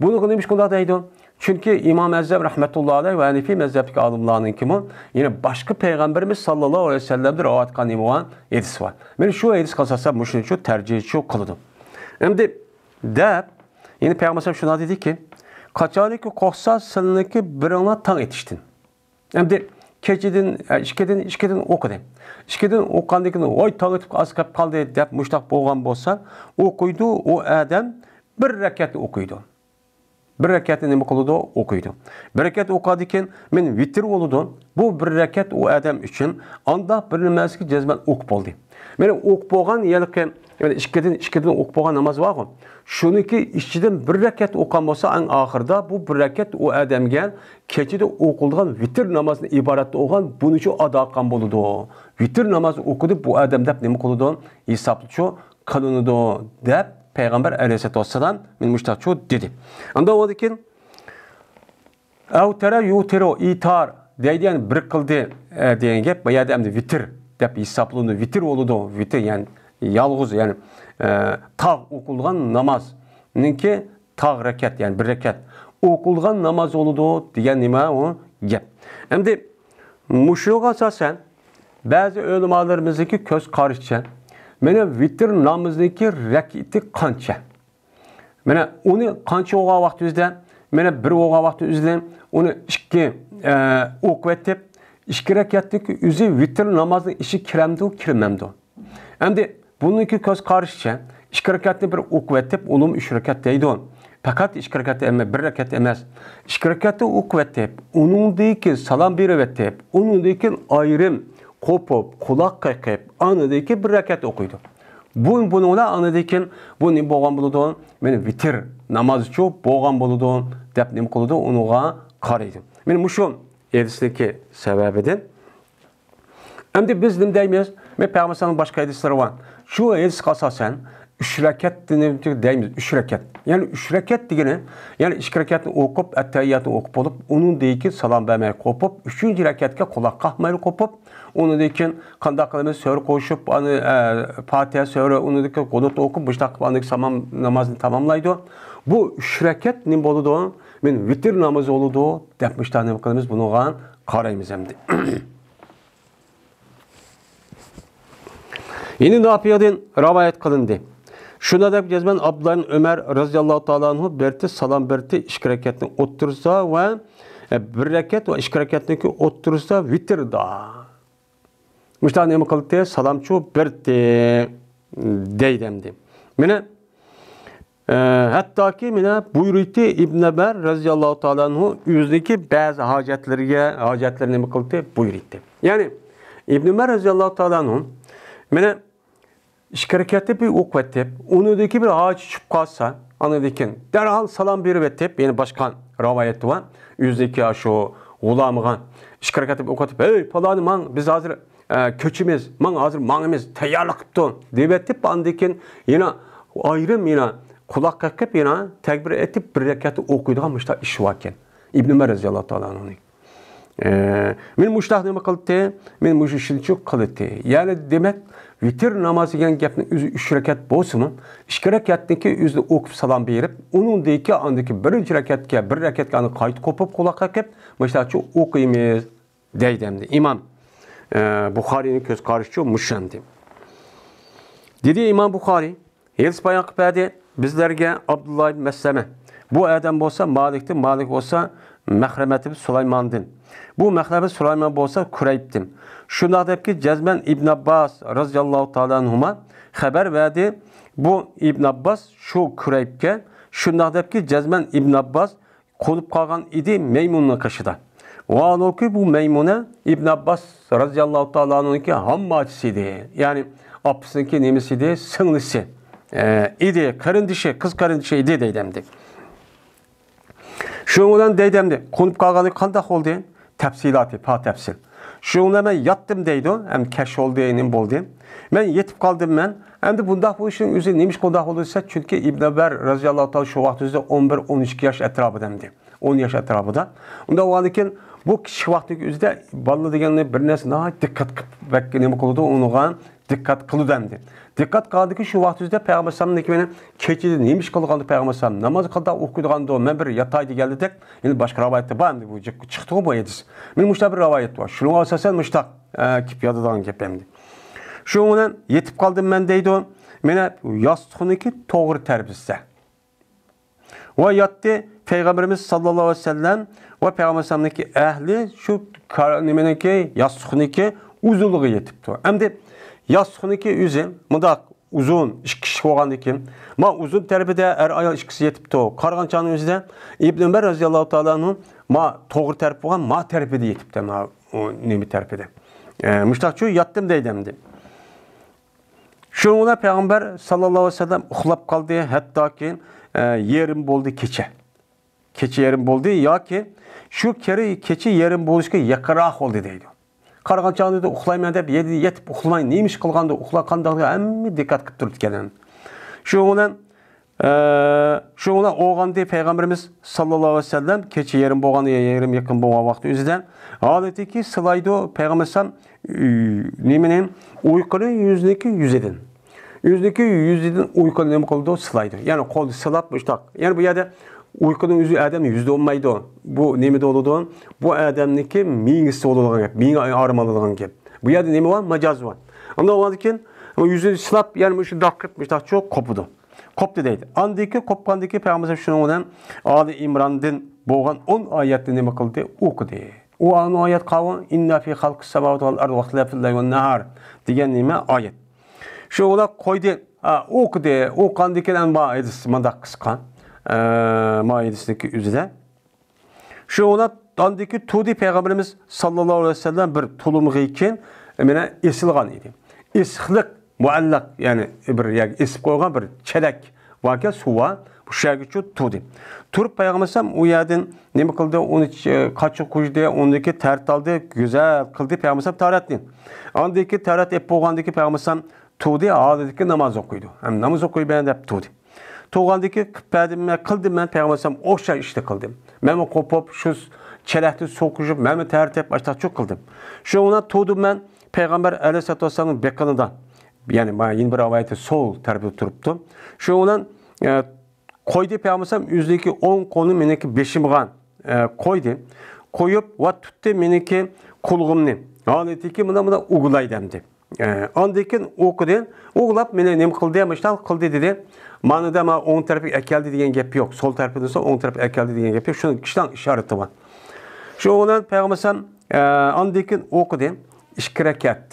بۇنىڭغا نېمە ئۈچۈن ئۇنداق دەيدۇ؟ چۈنكى ئىمام ئەزەم رەھمەتۇللا ئەلەيھ ۋە ھەنىفىي مەزھەپتىكى ئالىملارنىڭكىمۇ يەنە باشقا پەيغەمبىرىمىز ساللاللاھۇ ئەلەيھى ۋەسەللەمدىن رىۋايەت قىلغان نېمە بار؟ ھەدىس بار. مانا شۇ ھەدىسكە ئاساسەن مۇشۇنىچۇ تەرجىھچۇ قىلىدۇ. ئەمدى دەپ، يەنى پەيغەمبەر ئەلەيھىسسالام شۇنداق دېدىكى، قاچانكى قورقسا سىلىنىڭكى بىرىڭلار تاڭ ئېتىشتىن. ئەمدى كېچىدىن، ئە، ئىككىدىن، ئىككىدىن ئوقۇدى. ئىككىدىن ئوقۇغاندىن كېيىن، ۋاي، تاڭ ئېتىپ ئاز قېلىپ قالدى دەپ مۇشۇنداق بولغان بولسا، ئوقۇيدۇ، ئۇ ئادەم بىر رەكەتنى ئوقۇيدۇ. بىر رەكەتنى نېمە قىلىدۇ؟ ئوقۇيدۇ. بىر رەكەت ئوقۇغاندىن كېيىن، مانا ۋىتىر بولىدۇ. بۇ بىر رەكەت ئۇ ئادەم ئۈچۈن ئانداق بىر نېمە ئەمەسكى، جەزمەن ئوقۇپ بولدى. مانا ئوقۇپ بولغان ھېلىقى، يەنى ئىككىدىن، ئىككىدىن ئوقۇپ بولغان ناماز بارغۇ. شۇنىڭكى ئىچىدىن بىر رەكەت ئوقۇغان بولسا، ئەڭ ئاخىرىدا بۇ بىر رەكەت ئۇ ئادەمگە كېچىدە ئوقۇلغان ۋىتىر نامازدىن ئىبارەت بولغان بۇنىچۇ ئادا قىلغان بولىدۇ. ۋىتىر ناماز ئوقۇدى بۇ ئادەم دەپ نېمە قىلىدۇ؟ ھېسابلىچۇ قىلىنىدۇ دەپ پەيغەمبەر ئەلەيھىسسالاتۇ ۋەسسالام مانا مۇشۇنداقچۇ دېدى. ئاندىن ئۇنىڭدىن كېيىن ئەۋتەرە يۇتىرۇ، ئىتار دەيدىغان بىر قىلدى، ئە، دېگەن گەپ. بۇ يەردە ئەمدى ۋىتىر دەپ ھېسابلىنىدۇ. ۋىتىر بولىدۇ. ۋىتىر، يەنى يالغۇز، يەنى، ئە، تاغ ئوقۇلغان نامازنىڭكى تاغ رەكەت، يەنى بىر رەكەت ئوقۇلغان ناماز بولىدۇ دېگەن نېمە ئۇ گەپ. ئەمدى مۇشۇغا ئاساسەن بەزى ئۆلىمالىرىمىزنىڭكى كۆز قارىشىچە، مانا ۋىتىر نامىزىنىڭكى رەكىتى قانچە؟ مانا ئۇنى قانچە بولغان ۋاقتىمىزدا، مانا بىر بولغان ۋاقتىمىزدا ئۇنى ئىككى، ئە، ئوقۇۋېتىپ، ئىككى رەكەتلىك ئۆزى ۋىتىر نامازنىڭ ئىچىگە كىرەمدۇ، كىرمەمدۇ؟ ئەمدى بۇنىڭكى كۆز قارىشىچە، ئىككى رەكەتنى بىر ئوقۇۋېتىپ، ئۇنىمۇ ئۈچ رەكەت دەيدۇ. پەقەت ئىككى رەكەت ئەمەس، بىر رەكەت ئەمەس. ئىككى رەكەتنى ئوقۇۋېتىپ، ئۇنىڭدىن كېيىن سالام بېرىۋېتىپ، ئۇنىڭدىن كېيىن ئايرىم قوپۇپ، قۇلاق قېقىپ، ئاندىن كېيىن بىر رەكەت ئوقۇيدۇ. بۇ، بۇنىڭ بىلەن ئاندىن كېيىن بۇ نېمە بولغان بولىدۇ؟ مانا ۋىتىر نامازىچۇ بولغان بولىدۇ دەپ نېمە قىلىدۇ؟ ئۇنىڭغا قارايدۇ. مانا مۇشۇ ھەدىسنىڭكى سەۋەبىدىن. ئەمدى بىز نېمە دەيمىز؟ مانا پەيغەمبەرنىڭ باشقا ھەدىسلىرى بار. شۇ ھەدىسكە ئاساسەن، ئۈچ رەكەتنى دەيمىز، ئۈچ رەكەت. يەنى ئۈچ رەكەت دېگىنى، يەنى ئىككى رەكەتنى ئوقۇپ، ئەتتەھىياتنى ئوقۇپ بولۇپ، ئۇنىڭدىن كېيىن سالام بەرمەي قوپۇپ، ئۈچىنچى رەكەتكە قۇلاق قاقمايلا قوپۇپ، ئۇنىڭدىن كېيىن قانداق قىلىمىز؟ سۈرە قوشۇپ، ئۇنى، ئە، پاتىھە سۈرە، ئۇنىڭدىن كېيىن قۇنۇت ئوقۇپ، مۇشۇنداق قىلىپ ئاندىن كېيىن سالام نامازىنى تاماملايدۇ. بۇ ئۈچ رەكەت نېمە بولىدۇ؟ مانا ۋىتىر نامىزى بولىدۇ دەپ مۇشۇنداق نېمە قىلىمىز؟ بۇنىڭغا قارايمىز ئەمدى. يەنە نافىئدىن رىۋايەت قىلىندى. شۇنداق دەپ جەزمەن ئابدۇللا ئىبن ئۆمەر رەزىياللاھۇ تائالا ئەنھۇ بىر رەكەت سالام بېرىتتى، ئىككى رەكەتنىڭ ئوتتۇرىسىدا ۋە، ئە، بىر رەكەت ۋە ئىككى رەكەتنىڭكى ئوتتۇرىسىدا ۋىتىردا. مۇشۇنداق نېمە قىلدى؟ سالامچۇ بېرىتتى دەيدۇ ئەمدى. مانا، ئە، ھەتتاكى مانا بۇيرۇيتتى ئىبن ئۆمەر رەزىياللاھۇ تائالا ئەنھۇ ئۆزىنىڭكى بەزى ھاجەتلىرىگە، ھاجەتلىرىنى نېمە قىلدى؟ بۇيرۇيتتى. يەنى ئىبن ئۆمەر رەزىياللاھۇ تائالا ئەنھۇ مانا ئىككى رەكەتنى بىر ئوقۇۋېتىپ، ئۇنىڭدىكى بىر ھاجەت چۈشۈپ قالسا، ئاندىن كېيىن دەرھال سالام بېرىۋېتىپ، يەنە باشقا رىۋايەتتە بار. ئۆزىنىڭكى شۇ غۇلامىغا ئىككى رەكەتنى ئوقۇۋېتىپ، «ھەي، پالانى ماڭ، بىز ھازىر، ئە، كۆچىمىز، ماڭ ھازىر ماڭىمىز، تەييارلىق قىپتۇ» دەۋېتىپ، ئاندىن كېيىن يەنە ئايرىم يەنە قۇلاق قېقىپ، يەنە تەكبىر ئېيتىپ، بىر رەكەتنى ئوقۇيدىغان مۇشۇنداق ئىش باركەن. ئىبن ئۆمەر رەزىياللاھۇ تائالا ئەنھۇنىڭ. ئە، مېنى مۇشۇنداق نېمە قىلدى؟ مېنى مۇشۇ ئىشنى چۇ قىلدى. يەنى دېمەك، ۋىتىر نامازى دېگەن گەپنىڭ ئۆزى ئۈچ رەكەت بولسىمۇ، ئىككى رەكەتنىكى ئۆزىنى ئوقۇپ سالام بېرىپ، ئۇنىڭدىكى ئاندىكى بىرىنچى رەكەتكە، بىر رەكەتكە ئاندىن قايتا قوپۇپ قۇلاق قېقىپ، مۇشۇنداقچە ئوقۇيمىز دەيدۇ ئەمدى ئىمام، ئە، بۇخارىينىڭ كۆز قارىشىچۇ مۇشۇ ئەمدى. دېدى ئىمام بۇخارىي، ھەدىس بايان قىلىپ بەردى بىزلەرگە ئابدۇللا ئىبن مەسلەمە. بۇ ئادەم بولسا مالىكتىن، مالىك بولسا مەخرەمەت ئىبن سۇلايماندىن. بۇ مەخرەمەت سۇلايمان بولسا كۇرەيبتىن. شۇنداق دەپكى جەزمەن ئىبن ئابباس رەزىياللاھۇ تائالا ئەنھۇما خەۋەر بەردى. بۇ ئىبن ئابباس شۇ كۇرەيبكە شۇنداق دەپكى جەزمەن ئىبن ئابباس قونۇپ قالغان ئىدى مەيمۇننىڭ قېشىدا. ۋاھالۇكى، بۇ مەيمۇنە ئىبن ئابباس رەزىياللاھۇ تائالا ئەنھۇنىڭكى ھامماچىسى ئىدى. يەنى ئاپىسىنىڭكى نېمىسى ئىدى؟ سىڭلىسى، ئە، ئىدى، قېرىندىشى، قىز قېرىندىشى ئىدى دەيدۇ ئەمدى. شۇنىڭ بىلەن دەيدۇ ئەمدى، قونۇپ قالغانلىقى قانداق بولدى؟ تەپسىلاتى، پاتەپسىل. شۇنىڭ بىلەن مەن ياتتىم دەيدۇ، ئەمدى كەچ بولدى، نېمە بولدى؟ مەن يېتىپ قالدىم مەن. ئەمدى بۇنداق بولۇشنىڭ ئۆزى نېمىشقا بۇنداق بولدى دېسە، چۈنكى ئىبن ئۆمەر رەزىياللاھۇ تائالا شۇ ۋاقىت ئۆزىدە ئون بىر، ئون ئىككى ياش ئەتراپىدا ئەمدى. ئون ياش ئەتراپىدا. ئۇنداق بولغاندىكىن بۇ كىچىك ۋاقىتتىكى ئۆزىدە بالىلار دېگەننى بىر نەرسە ناھايىتى دىققەت قىلىپ، بەك نېمە قىلىدۇ، ئۇنىڭغا دىققەت قىلىدۇ ئەمدى. دىققەت قىلغاندىكىن شۇ ۋاقىت ئۆزىدە پەيغەمبەر ئەلەيھىسسالامنىڭكى مېنى كېچىدە نېمە ئىش قىلغاندا پەيغەمبەر ئەلەيھىسسالام ناماز قانداق ئوقۇيدىغاندۇ، مەن بىر ياتاي دېگەندەك، يەنە باشقا رىۋايەتتە بار ئەمدى، بۇ چىقتىغۇ بۇ ھەدىس. مېنىڭ مۇشۇنداق بىر رىۋايەت بار. شۇنىڭغا ئاساسەن مۇشۇنداق، ئە، كېلىپ ياتىدىغان گەپ ئەمدى. شۇنىڭ بىلەن يېتىپ قالدىم مەن دەيدۇ. مېنى ياستۇقنىڭكى توغرا تەرىپىسىدە. ۋە ياتتى پەيغەمبىرىمىز ساللاللاھۇ ئەلەيھى ۋەسەللەم ۋە پەيغەمبەر ئەلەيھىسسالامنىڭكى ئەھلى شۇ كار-، نېمىنىڭكى، ياستۇقنىڭكى ئۇزۇنلۇقىغا يېتىپتۇ. ئەمدى ياستۇقنىڭكى ئۆزى مۇنداق ئۇزۇن، ئىككى كىشىلىك بولغاندىكىن، ما ئۇزۇن تەرىپىدە ئەر ئايال ئىككىسى يېتىپتۇ. قارىغان چاغنىڭ ئۆزىدە ئىبن ئۆمەر رەزىياللاھۇ تائالا ئەنھۇ ما توغرا تەرىپى بولغان ما تەرىپىدە يېتىپتۇ، ما ئۇ نېمە تەرىپىدە. ئە، مۇشتاقچۇ ياتتىم دەيدۇ ئەمدى. شۇنىڭ بىلەن پەيغەمبەر ساللاللاھۇ ئەلەيھى ۋەسەللەم ئۇخلاپ قالدى، ھەتتاكى، ئە، يېرىم بولدى كېچە. كېچە يېرىم بولدى ياكى شۇ كېرى-، كېچە يېرىم بولۇشقا يېقىنراق بولدى دەيدۇ. قارىغان چاغدا ئۇخلايمەن دەپ يەتتە-، يېتىپ ئۇخلىماي، نېمە ئىش قىلغاندا ئۇخلا-، قانداقلىقىنى ھەممە دىققەت قىلىپ تۇرىدىكەن. شۇنىڭ بىلەن، ئە، شۇنىڭ بىلەن ئويغاندى پەيغەمبىرىمىز ساللاللاھۇ ئەلەيھى ۋەسەللەم كېچە يېرىم بولغان، يېرىم يېقىن بولغان ۋاقتى ئۆزىدە ھالىتىكى سىلايدۇ پەيغەمبەر ئەلەيھىسسالام، ئۈ، نېمىنى؟ ئۇيقۇنى يۈزىنىڭكى يۈزىدىن. ئۆزىنىڭكى يۈزىدىن ئۇيقۇنى نېمە قىلىدۇ؟ سىلايدۇ. يەنى قولدا سىلاپ مۇشتاق. يەنى بۇ يەردە ئۇيقۇنىڭ ئۆزى ئادەمنىڭ يۈزىدە بولمايدۇ. بۇ نېمىدە بولىدۇ؟ بۇ ئادەمنىڭكى مېڭىسى بولىدىغان گەپ. مېڭە ئارام ئالىدىغان گەپ. بۇ يەردە نېمە بار؟ ماجاز بار. ئاندىن بولغاندىن كېيىن يۈزىنى سىلاپ، يەنى مۇشۇنداق قىلىپ مۇشتاقچۇ قوپىدۇ. قوپتى دەيدۇ. ئاندىن كېيىن قوپقاندىن كېيىن پەيغەمبەر شۇنىڭ بىلەن ئالى ئىمراندىن بولغان ئون ئايەتنى نېمە قىلدى؟ ئوقۇدى. ئۇ ئايەت قاۋۇ، «إن في خلق السماوات والأرض واختلاف الليل والنهار» دېگەن نېمە ئايەت. شۇ ئۇلار قويدى، ئا، ئوقۇدى، ئوقۇغاندىن كېيىن ئەمما ھەدىس مۇنداق قىسقا، ئە، ما ھەدىسنىڭكى ئۆزىدە. شۇ ئۇلار ئاندىن كېيىن تۇردى پەيغەمبىرىمىز ساللاللاھۇ ئەلەيھى ۋەسەللەم بىر تۇلۇمغا كېيىن، مانا ئېسىلغان ئىدى. ئېسىقلىق، مۇئەللەق، يەنى بىر يەرگە ئېسىپ قويغان بىر چېلەك باركەن، سۇ بار. شۇ يەرگىچە تۇردى. تۇرۇپ پەيغەمبەر ئەلەيھىسسالام ئۇ يەردىن نېمە قىلدى؟ ئۇنى چ-، قاچا قۇيدى، ئۇنىڭدىكى تەرەت ئالدى، گۈزەل قىلدى پەيغەمبەر ئەلەيھىسسالام تەرەتنى. ئاندىن كېيىن تەرەت ئېلىپ بولغاندىن كېيىن پەيغەمبەر ئەلەيھىسسالام تۇردى، ھالىدىكى ناماز ئوقۇيدۇ. ھەم ناماز ئوقۇيمەن دەپ تۇردى. تۇرغاندىن كېيىن قىلىپ بەردىم، مەن قىلدىم، مەن پەيغەمبەر ئەلەيھىسسالام ئوخشاش ئىشنى قىلدىم. مەنمۇ قوپۇپ، شۇ چېلەكتىن سۇ قۇيۇپ، مەنمۇ تەرەت ئېلىپ ئاشتاقچۇ قىلدىم. شۇنىڭ بىلەن تۇردۇم مەن پەيغەمبەر ئەلەيھىسسالاتۇ ۋەسسالامنىڭ بېقىنىدا. يەنى مانا يەنە بىر رىۋايەتتە سول تەرىپىدە تۇرۇپتۇ. شۇنىڭ بىلەن، ئە، قويدى پەيغەمبەر ئەلەيھىسسالام ئۆزىنىڭكى ئوڭ قولىنى مېنىڭكى بېشىمغا، ئە، قويدى. قويۇپ ۋە تۇتتى مېنىڭكى قۇلىقىمنى. ھالىتىكى مانا، مانا ئۇگۇلاي دەمدى. ئە، ئاندىن كېيىن ئوقۇدى. ئوقلاپ مېنى نېمە قىلدى، مۇشۇنداق قىلدى دېدى. مانىدا مانا ئوڭ تەرەپكە ئەكەلدى دېگەن گەپ يوق. سول تەرىپى دېسە ئوڭ تەرەپكە ئەكەلدى دېگەن گەپ يوق. شۇنىڭ ئىككىلا ئىشارىتى بار. شۇنىڭ بىلەن پەيغەمبەر ئەلەيھىسسالام، ئە، ئاندىن كېيىن ئوقۇدى ئىككى رەكەت.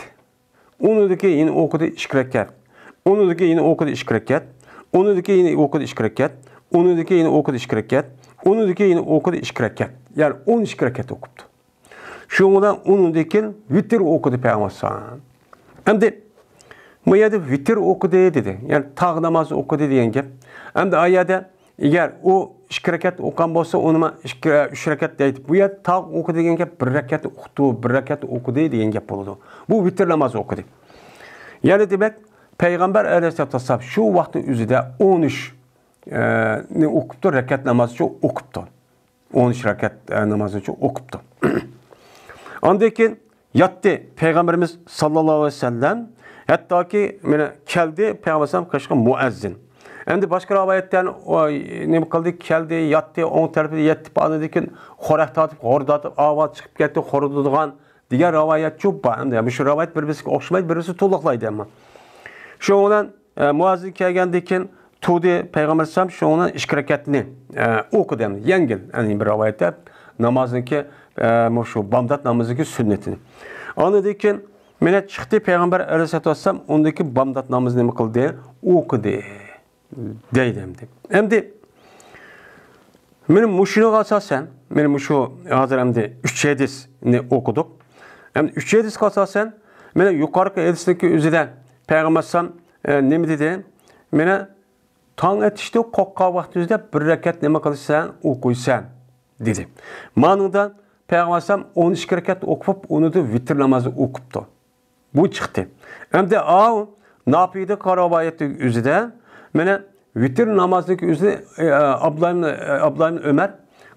ئۇنىڭدىن كېيىن يەنە ئوقۇدى ئىككى رەكەت. ئۇنىڭدىن كېيىن يەنە ئوقۇدى ئىككى رەكەت. ئۇنىڭدىن كېيىن يەنە ئوقۇدى ئىككى رەكەت. ئۇنىڭدىن كېيىن يەنە ئوقۇدى ئىككى رەكەت. ئۇنىڭدىن كېيىن يەنە ئوقۇدى ئىككى رەكەت. يەنى ئون ئىككى رەكەت ئوقۇپتۇ. شۇنىڭ بىلەن ئۇنىڭدىن كېيىن ۋىتىر ئوقۇدى پەيغەمبەر ئەلەيھىسسالام. ئەمدى بۇ يەردە ۋىتىر ئوقۇدى دېدى. يەنى تاغ نامازى ئوقۇدى دېگەن گەپ. ئەمدى ئا يەردە ئەگەر ئۇ ئىككى رەكەت ئوقۇغان بولسا، ئۇنىمۇ ئىككى، ئۈچ رەكەت دەيدۇ. بۇ يەردە تاغ ئوقۇدى دېگەن گەپ بىر رەكەت ئوقۇدى، بىر رەكەت ئوقۇدى دېگەن گەپ بولىدۇ. بۇ ۋىتىر نامازى ئوقۇدى. يەنى دېمەك، پەيغەمبەر ئەلەيھىسسالاتۇ ۋەسسالام شۇ ۋاقىتنىڭ ئۆزىدە ئون ئۈچ، ئە، نى ئوقۇپتۇ، رەكەت نامازىچۇ ئوقۇپتۇ. ئون ئۈچ رەكەت، ئە، نامازىنىچۇ ئوقۇپتۇ. ئاندىن كېيىن ياتتى. پەيغەمبىرىمىز ساللاللاھۇ ئەلەيھى ۋەسەللەم ھەتتاكى مانا كەلدى، پەيغەمبەر ئەلەيھىسسالام قېشىغا مۇئەززىن. ئەمدى باشقا رىۋايەتتە ئۇ نېمە قىلدى؟ كەلدى، ياتتى، ئوڭ تەرىپىدە ياتتى، ئاندىن كېيىن خورەك تارتىپ، غورداتىپ، ئاۋاز چىقىپ كەتتى، خورۇلدىغان دېگەن رىۋايەتچۇ بار. ئەمدى مۇشۇ رىۋايەت بىر-بىرسىگە ئوخشىمايدۇ، بىر-بىرسى تولۇقلايدۇ ئەمما. شۇنىڭ بىلەن، ئە، مۇئەززىن كەلگەندىن كېيىن تۇردى پەيغەمبەر ئەلەيھىسسالام، شۇنىڭ ئىككى رەكەتنى، ئە، ئوقۇدى. يەڭگىل، يەنى بىر رىۋايەتتە نامازنىڭكى، ئە، مۇشۇ بامدات نامىزىنىڭكى سۈننىتىنى. ئاندىن كېيىن مانا چىقتى پەيغەمبەر ئەلەيھىسسالاتۇ ۋەسسالام، ئۇندىكى بامدات نامىزىنى نېمە قىلدى؟ ئوقۇدى. دەيدۇ ئەمدى. ئەمدى مانا مۇشۇنىڭغا ئاساسەن، مانا مۇشۇ ھازىر ئەمدى ئۈچ ھەدىسنى ئوقۇدۇق. ئەمدى ئۈچ ھەدىسكە ئاساسەن، مانا يۇقىرىقى ھەدىسنىڭكى ئۆزىدە پەيغەمبەر ئەلەيھىسسالام، ئە، نېمە دېدى؟ مانا تاڭ ئېتىشتىن قورققان ۋاقتىڭىزدا بىر رەكەت نېمە قىلىسەن؟ ئوقۇيسەن، دېدى. مانىڭدا پەيغەمبەر ئەلەيھىسسالام ئون ئىككى رەكەت ئوقۇپ، ئۇنىڭدا ۋىتىر نامازى ئوقۇپتۇ. بۇ چىقتى. ئەمدى ئاۋۇ ناپىدە رىۋايەتنىڭ ئۆزىدە، مانا ۋىتىر نامازنىڭ ئۆزىنى، ئە، ئابدۇللا ئىبن، ئە، ئابدۇللا ئىبن ئۆمەر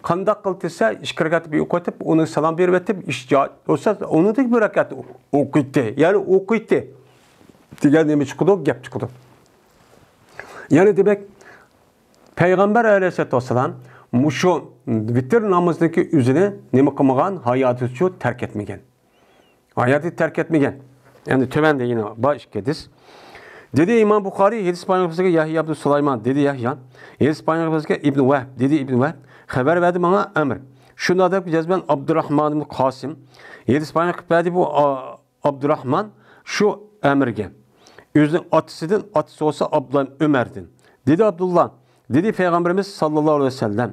قانداق قىلدى دېسە، ئىككى رەكەت بىر ئوقۇۋېتىپ، ئۇنى سالام بېرىۋېتىپ، ئىش جا-، بولسا، ئۇنىڭدىن بىر رەكەت ئوقۇيتتى. يەنى ئوقۇيتتى دېگەن نېمە چىقىدۇ؟ گەپ چىقىدۇ. يەنى دېمەك، پەيغەمبەر ئەلەيھىسسالاتۇ ۋەسسالام مۇشۇ ۋىتىر نامىزىنىڭكى ئۆزىنى نېمە قىلمىغان؟ ھاياتىچۇ تەرك ئەتمىگەن. ھاياتى تەرك ئەتمىگەن. ئەمدى تۆۋەندە يەنە بار ئىككى ھەدىس. دېدى ئىمام بۇخارىي، ھەدىس بايان قىلغان بىزگە يەھيا ئىبن سۇلايمان، دېدى يەھيا. ھەدىس بايان قىلغان بىزگە ئىبن ۋەھب، دېدى ئىبن ۋەھب. خەۋەر بەردى ماڭا ئەمر. شۇنداق دەپ جەزمەن ئابدۇراخمان ئىبن قاسىم. ھەدىس بايان قىلىپ بەردى بۇ، ئا، ئابدۇراخمان شۇ ئەمرگە. ئۆزىنىڭ ئاتىسىدىن، ئاتىسى بولسا ئابدۇللا ئۆمەردىن. دېدى ئابدۇللا، دېدى پەيغەمبىرىمىز ساللاللاھۇ ئەلەيھى ۋەسەللەم،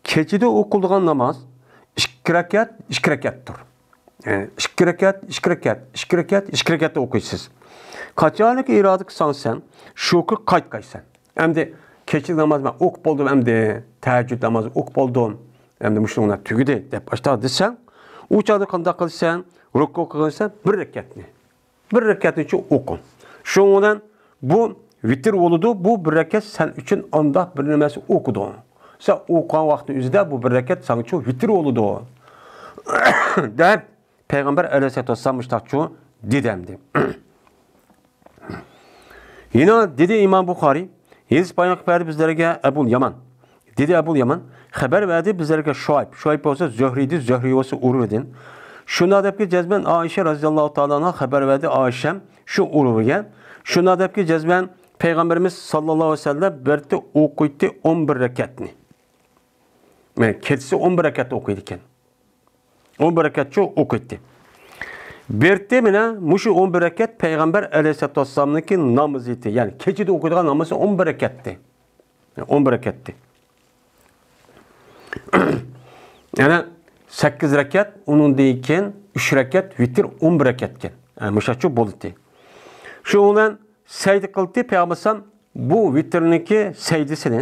كېچىدە ئوقۇلىدىغان ناماز ئىككى رەكەت، ئىككى رەكەتتۇر. يەنى ئىككى رەكەت، ئىككى رەكەت، ئىككى رەكەت، ئىككى رەكەتتە ئوقۇيسىز. قاچانكى ئىرادە قىلساڭ سەن، شۇ كۈن قايتقايسەن. ئەمدى كېچىلىك ناماز مەن ئوقۇپ بولدۇم، ئەمدى تەھەججۇد نامازى ئوقۇپ بولدۇم، ئەمدى مۇشۇنىڭ بىلەن تۈگىدى دەپ ئاشتاق دېسەڭ، ئۇ چاغدا قانداق قىلىسەن؟ رۇكۇ قىلىسەن، بىر رەكەتنى. بىر رەكەتنىچۇ ئوقۇڭ. شۇنىڭ بىلەن بۇ ۋىتىر بولىدۇ، بۇ بىر رەكەت سەن ئۈچۈن ئانداق بىر نېمىسى ئوقۇدۇ. سەن ئوقۇغان ۋاقتى ئۆزىدە بۇ بىر رەكەت ساڭىچۇ ۋىتىر بولىدۇ. دەپ پەيغەمبەر ئەلەيھىسسالاتۇ ۋەسسالام مۇشتاقچۇ دېدى ئەمدى. يەنە دېدى ئىمام بۇخارىي، ھەدىس بايان قىلىپ بەردى بىزلەرگە ئەبۇل يامان. دېدى ئەبۇل يامان، خەۋەر بەردى بىزلەرگە شۇئەيب. شۇئەيب بولسا زۆھرىدىن، زۆھرى بولسا ئۇرۋىدىن. شۇنداق دەپكى جەزمەن ئائىشە رەزىياللاھۇ تائالا ئانھا خەۋەر بەردى ئائىشەم شۇ ئۇرۋىگە. شۇنداق دەپكى جەزمەن پەيغەمبىرىمىز ساللاللاھۇ ئەلەيھى ۋەسەللەم بىرتى ئوقۇيتتى ئون بىر رەكەتنى. مانا كېچىسى ئون بىر رەكەت ئوقۇيدىكەن. ئون بىر رەكەتچۇ ئوقۇيتتى. بىرتى مانا مۇشۇ ئون بىر رەكەت پەيغەمبەر ئەلەيھىسسالاتۇ ۋەسسالامنىڭكى نامىزى ئىدى. يەنى كېچىدە ئوقۇيدىغان نامىزى ئون بىر رەكەتتى. ئون بىر رەكەتتى. يەنە سەككىز رەكەت، ئۇنىڭدىن كېيىن ئۈچ رەكەت، ۋىتىر ئون بىر رەكەتكەن. يەنى مۇشۇچۇ بولدى. شۇ بىلەن سەجدە قىلدى پەيغەمبەر ئەلەيھىسسالام بۇ ۋىتىرنىڭكى سەجدىسىنى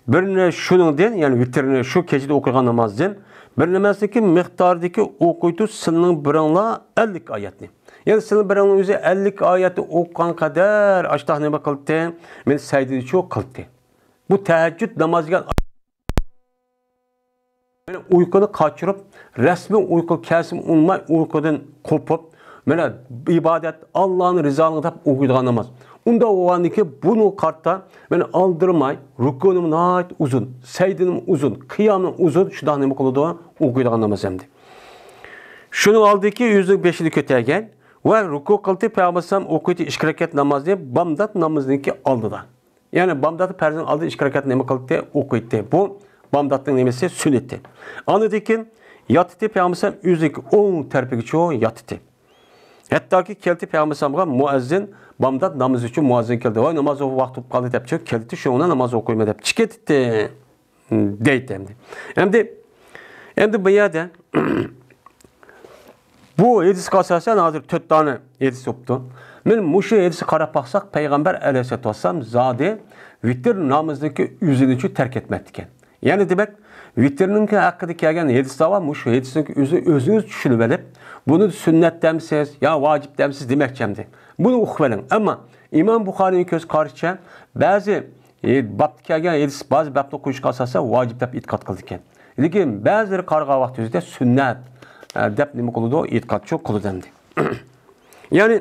بىر نە-، شۇنىڭدىن، يەنى ۋىتىرنى شۇ كېچىدە ئوقۇيدىغان نامازدىن بىر نەمەزنىڭكى مىقدارىدىكى ئوقۇيدۇ سىلىنىڭ بىرىڭلار ئەللىك ئايەتنى. يەنى سىلىنىڭ بىرىڭلار ئۆزى ئەللىك ئايەتنى ئوقۇغان قەدەر ئاشتاق نېمە قىلدى؟ مېنى سەجدىچۇ قىلدى. بۇ تەھەججۇد نامازى دېگەن مانا ئۇيقۇنى قاچۇرۇپ، رەسمىي ئۇيقۇ كەلسىمۇ ئۇنىماي ئۇيقۇدىن قوپۇپ، مانا ئىبادەت، ئاللانىڭ رىزالىقى دەپ ئوقۇيدىغان ناماز. ئۇنداق بولغاندىن كېيىن بۇنىڭغا قارىتا مانا ئالدىرىماي، رۇكۇنىمۇ ناھايىتى ئۇزۇن، سەجدىنىمۇ ئۇزۇن، قىيامىمۇ ئۇزۇن، شۇنداق نېمە قىلىدۇ؟ ئوقۇيدىغان ناماز ئەمدى. شۇنىڭ ئالدىدىكى ئۆزىنىڭ بېشىنى كۆتەرگەن، ۋە رۇكۇ قىلدى، پەيغەمبەر ئەلەيھىسسالام ئوقۇيتتى ئىككى رەكەت نامازنى بامدات نامىزىنىڭكى ئالدىدا. يەنى بامدات پەرزنىڭ ئالدىدا ئىككى رەكەت نېمە قىلدى؟ ئوقۇيتتى. بۇ بامداتنىڭ نېمىسى؟ سۈننىتى. ئاندىن كېيىن ياتتى، پەيغەمبەر ئەلەيھىسسالام ئۆزىنىڭكى ئوڭ تەرىپىگىچۇ ياتتى. ھەتتاكى كەلدى پەيغەمبەر ئەلەيھىسسالامغا مۇئەززىن، بامدات نامىزى ئۈچۈن مۇئەززىن كەلدى. ۋاي، ناماز ۋاقتى بولۇپ قالدى دەپچۇ كەلدى، شۇنىڭ بىلەن ناماز ئوقۇيمەن دەپ چىقىپ كېتىتتى. دەيدۇ ئەمدى. ئەمدى، ئەمدى بۇ يەردە بۇ ھەدىسكە ئاساسەن ھازىر تۆت دانە ھەدىس بوپتۇ. مانا مۇشۇ ھەدىسكە قاراپ باقساق، پەيغەمبەر ئەلەيھىسسالاتۇ ۋەسسالام زادى ۋىتىر نامىزىنىڭكى ئۆزىنىچۇ تەرك ئەتمەپتىكەن. يەنى دېمەك، ۋىتىرنىڭكى ھەققىدە كەلگەن ھەدىسلەر بار، مۇشۇ ھەدىسنىڭكى ئۆزى ئۆزىڭىز چۈشىنىۋېلىپ، بۇنى سۈننەت دەمسىز يا ۋاجىپ دەمسىز دېمەكچى ئەمدى. بۇنى ئۇقۇۋېلىڭ. ئەمما ئىمام بۇخارىنىڭ كۆز قارىشىچە بەزى ئى، بابتا كەلگەن ھەدىس بەزى بابنى قويۇشقا ئاساسەن ۋاجىپ دەپ ئېتىقاد قىلىدىكەن. لېكىن بەزىلىرى قارىغان ۋاقتى ئۆزىدە سۈننەت، ئە، دەپ نېمە قىلىدۇ؟ ئېتىقادچۇ قىلىدۇ ئەمدى. يەنى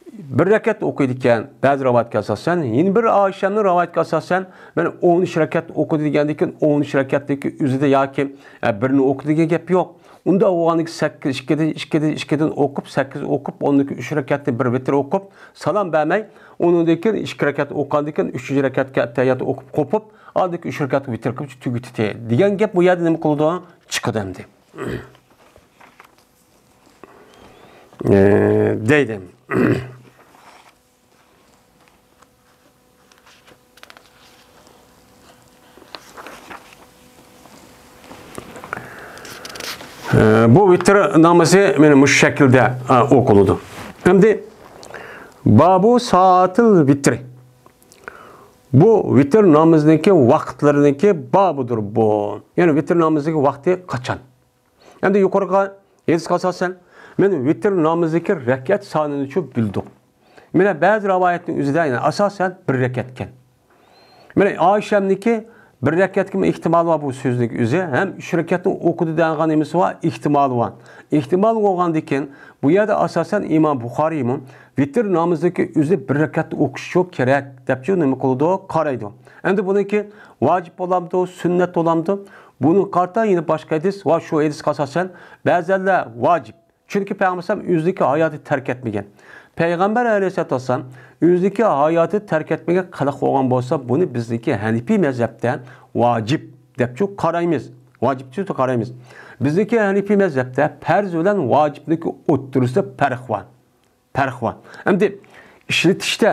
بىر رەكەت ئوقۇيدىكەن، بەزى رىۋايەتكە ئاساسەن، يەنە بىر ئائىشەمنىڭ رىۋايەتكە ئاساسەن، مانا ئون ئۈچ رەكەت ئوقۇدى دېگەندىكىن، ئون ئۈچ رەكەتتىكى ئۆزىدە ياكى، ئە، بىرنى ئوقۇدى دېگەن گەپ يوق. ئۇنداق بولغاندىكىن سەككىز، ئىككىدىن، ئىككىدىن، ئىككىدىن ئوقۇپ، سەككىز ئوقۇپ، ئوندىكى ئۈچ رەكەتنى بىر ۋىتىر ئوقۇپ، سالام بەرمەي، ئۇنىڭدىن كېيىن ئىككى رەكەت ئوقۇغاندىكىن، ئۈچىنچى رەكەتكە ئەتتەھىيات ئوقۇپ قوپۇپ، ئاندىكى ئۈچ رەكەت ۋىتىر قىلىپ تۈگىتىتى دېگەن گەپ بۇ يەردە نېمە قىلىدۇ؟ چىقىدۇ ئەمدى. ئە، دەيدۇ. ئە، بۇ ۋىتىر نامىزى مانا مۇشۇ شەكىلدە، ئە، ئوقۇلىدۇ. ئەمدى بابۇ سائاتىل ۋىترى. بۇ ۋىتىر نامىزىنىڭكى ۋاقىتلىرىنىڭكى بابىدۇر بۇ. يەنى ۋىتىر نامىزىنىڭكى ۋاقتى قاچان؟ ئەمدى يۇقىرىقى ھەدىسكە ئاساسەن، مانا ۋىتىر نامىزىدىكى رەكەت سانىنىچۇ بىلدۇق. مانا بەزى رىۋايەتنىڭ ئۆزىدە، يەنى ئاساسەن بىر رەكەتكەن. مانا ئائىشەمنىڭكى بىر رەكەتكىمۇ ئېھتىمالى بار بۇ سۆزنىڭ ئۆزى، ھەم ئۈچ رەكەتنى ئوقۇدى دەيدىغان نېمىسى بار، ئېھتىمالى بار. ئېھتىمال بولغاندىكىن، بۇ يەردە ئاساسەن ئىمام بۇخارىيمۇ ۋىتىر نامىزىدىكى ئۆزى بىر رەكەتنى ئوقۇشچۇ كېرەك دەپچۇ نېمە قىلىدۇ؟ قارايدۇ. ئەمدى بۇنىڭكى ۋاجىپ بولامدۇ، سۈننەت بولامدۇ؟ بۇنىڭغا قارىتا يەنە باشقا ھەدىس ۋە شۇ ھەدىسكە ئاساسەن بەزەنلەر ۋاجىپ. چۈنكى پەيغەمبەر ئەلەيھىسسالام ئۆزىنىڭكى ھاياتىنى تەرك ئەتمىگەن. پەيغەمبەر ئەلەيھىسسالاتۇ ۋەسسالام ئۆزىنىڭكى ھاياتىنى تەرك ئەتمىگەن خەلق بولغان بولسا، بۇنى بىزنىڭكى ھەنىپىي مەزھەپتە ۋاجىپ دەپچۇ قارايمىز. ۋاجىپ دەپ قارايمىز. بىزنىڭكى ھەنىپىي مەزھەپتە پەرز بىلەن ۋاجىپنىڭكى ئوتتۇرىسىدا پەرق بار. پەرق بار. ئەمدى ئىشلىتىشتە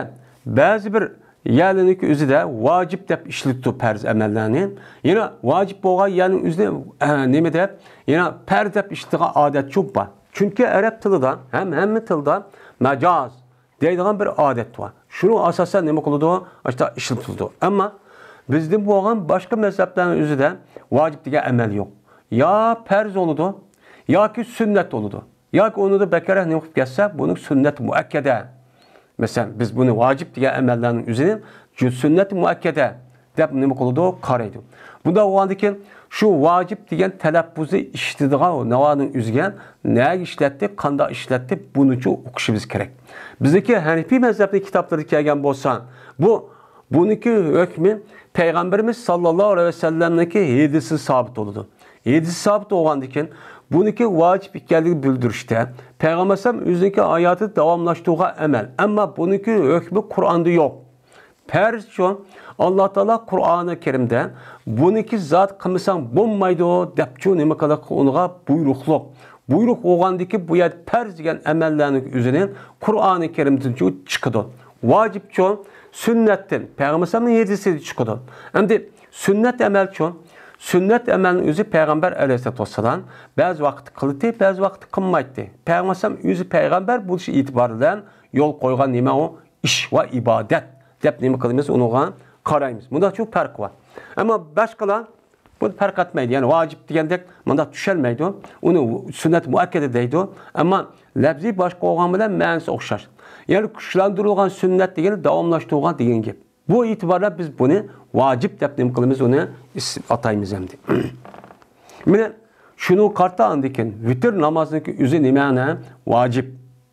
بەزى بىر يەرلەرنىڭكى ئۆزىدە ۋاجىپ دەپ ئىشلىتىدۇ پەرز ئەمەللەرنى. يەنە ۋاجىپ بولغان يەرنىڭ ئۆزىدە، ئە، نېمە دەپ، يەنە پەرز دەپ ئىشلىتىدىغان ئادەت چوپ بار. چۈنكى ئەرەب تىلىدا ھەم ھەممە تىلدا مەجاز دەيدىغان بىر ئادەت بار. شۇنىڭ ئاساسەن نېمە قىلىدۇ؟ ئاشۇنداق ئىشلىتىلىدۇ. ئەمما بىزدىن بولغان باشقا مەزھەپلەرنىڭ ئۆزىدە ۋاجىپ دېگەن ئەمەل يوق. يا پەرز بولىدۇ، ياكى سۈننەت بولىدۇ. ياكى ئۇنىڭدا بەكرەك نېمە قىلىپ كەتسە، بۇنى سۈننەت مۇئەككەدە. مەسىلەن، بىز بۇنى ۋاجىپ دېگەن ئەمەللەرنىڭ ئۆزىنى جۇ-، سۈننەت مۇئەككەدە دەپ نېمە قىلىدۇ؟ قارايدۇ. بۇنداق بولغاندىكىن، شۇ ۋاجىپ دېگەن تەلەپپۇزنى ئىشلىتىدىغان ناۋانىڭ ئۆزىگە نەگە ئىشلەتتى، قانداق ئىشلەتتى، بۇنىچۇ ئۇقۇشىمىز كېرەك. بىزنىڭكى ھەنىپىي مەزھەپنىڭ كىتابلىرىدا كەلگەن بولسا، بۇ، بۇنىڭكى ھۆكمى پەيغەمبىرىمىز ساللاللاھۇ ئەلەيھى ۋەسەللەمنىڭكى ھەدىسى سابىت بولىدۇ. ھەدىس سابىت بولغاندىكىن، بۇنىڭكى ۋاجىپ ئىكەنلىكىنى بىلدۈرۈشتە، پەيغەمبەر ئەلەيھىسسالام ئۆزىنىڭكى ھاياتىدا داۋاملاشتۇرغان ئەمەل، ئەمما بۇنىڭكى ھۆكمى قۇرئاندا يوق. پەرزچۇ، ئاللا تائالا قۇرئانى كەرىمدە بۇنىڭكى زات قىلمىساڭ بولمايدۇ دەپچۇ نېمە قىلىق ئۇنىڭغا بۇيرۇقلۇق. بۇيرۇق بولغاندىكى بۇ يەردە پەرز دېگەن ئەمەللەرنىڭ ئۆزىنى قۇرئانى كەرىمدىنچۇ چىقىدۇ. ۋاجىپچۇ، سۈننەتتىن، پەيغەمبەر ئەلەيھىسسالامنىڭ ھەدىسىدىن چىقىدۇ. ئەمدى سۈننەت ئەمەلچۇ؟ سۈننەت ئەمەلنىڭ ئۆزى پەيغەمبەر ئەلەيھىسسالاتۇ ۋەسسالام بەزى ۋاقىتتا قىلاتتى، بەزى ۋاقىتتا قىلمايتتى. پەيغەمبەر ئەلەيھىسسالام ئۆزى پەيغەمبەر بولۇش ئېتىبارى بىلەن يول قويغان نېمە ئۇ؟ ئىش ۋە ئىبادەت دەپ نېمە قىلىمىز؟ ئۇنىڭغا قارايمىز. مۇنداقچۇ پەرق بار. ئەمما باشقىلار بۇنى پەرق ئەتمەيدۇ. يەنى ۋاجىپ دېگەندەك مۇنداق چۈشەنمەيدۇ. ئۇنى سۈننەت مۇئەككەدە دەيدۇ. ئەمما لەپزى باشقا بولغان بىلەن مەنىسى ئوخشاش. يەنى كۈچلەندۈرۈلگەن سۈننەت دېگىنى داۋاملاشتۇرغان دېگەن گەپ. بۇ ئېتىباردا بىز بۇنى ۋاجىپ دەپ نېمە قىلىمىز، ئۇنى ئىس-، ئاتايمىز ئەمدى. مانا شۇنىڭغا قارىتا ئاندىن كېيىن ۋىتىر نامازنىڭكى ئۆزى نېمە؟ ۋاجىپ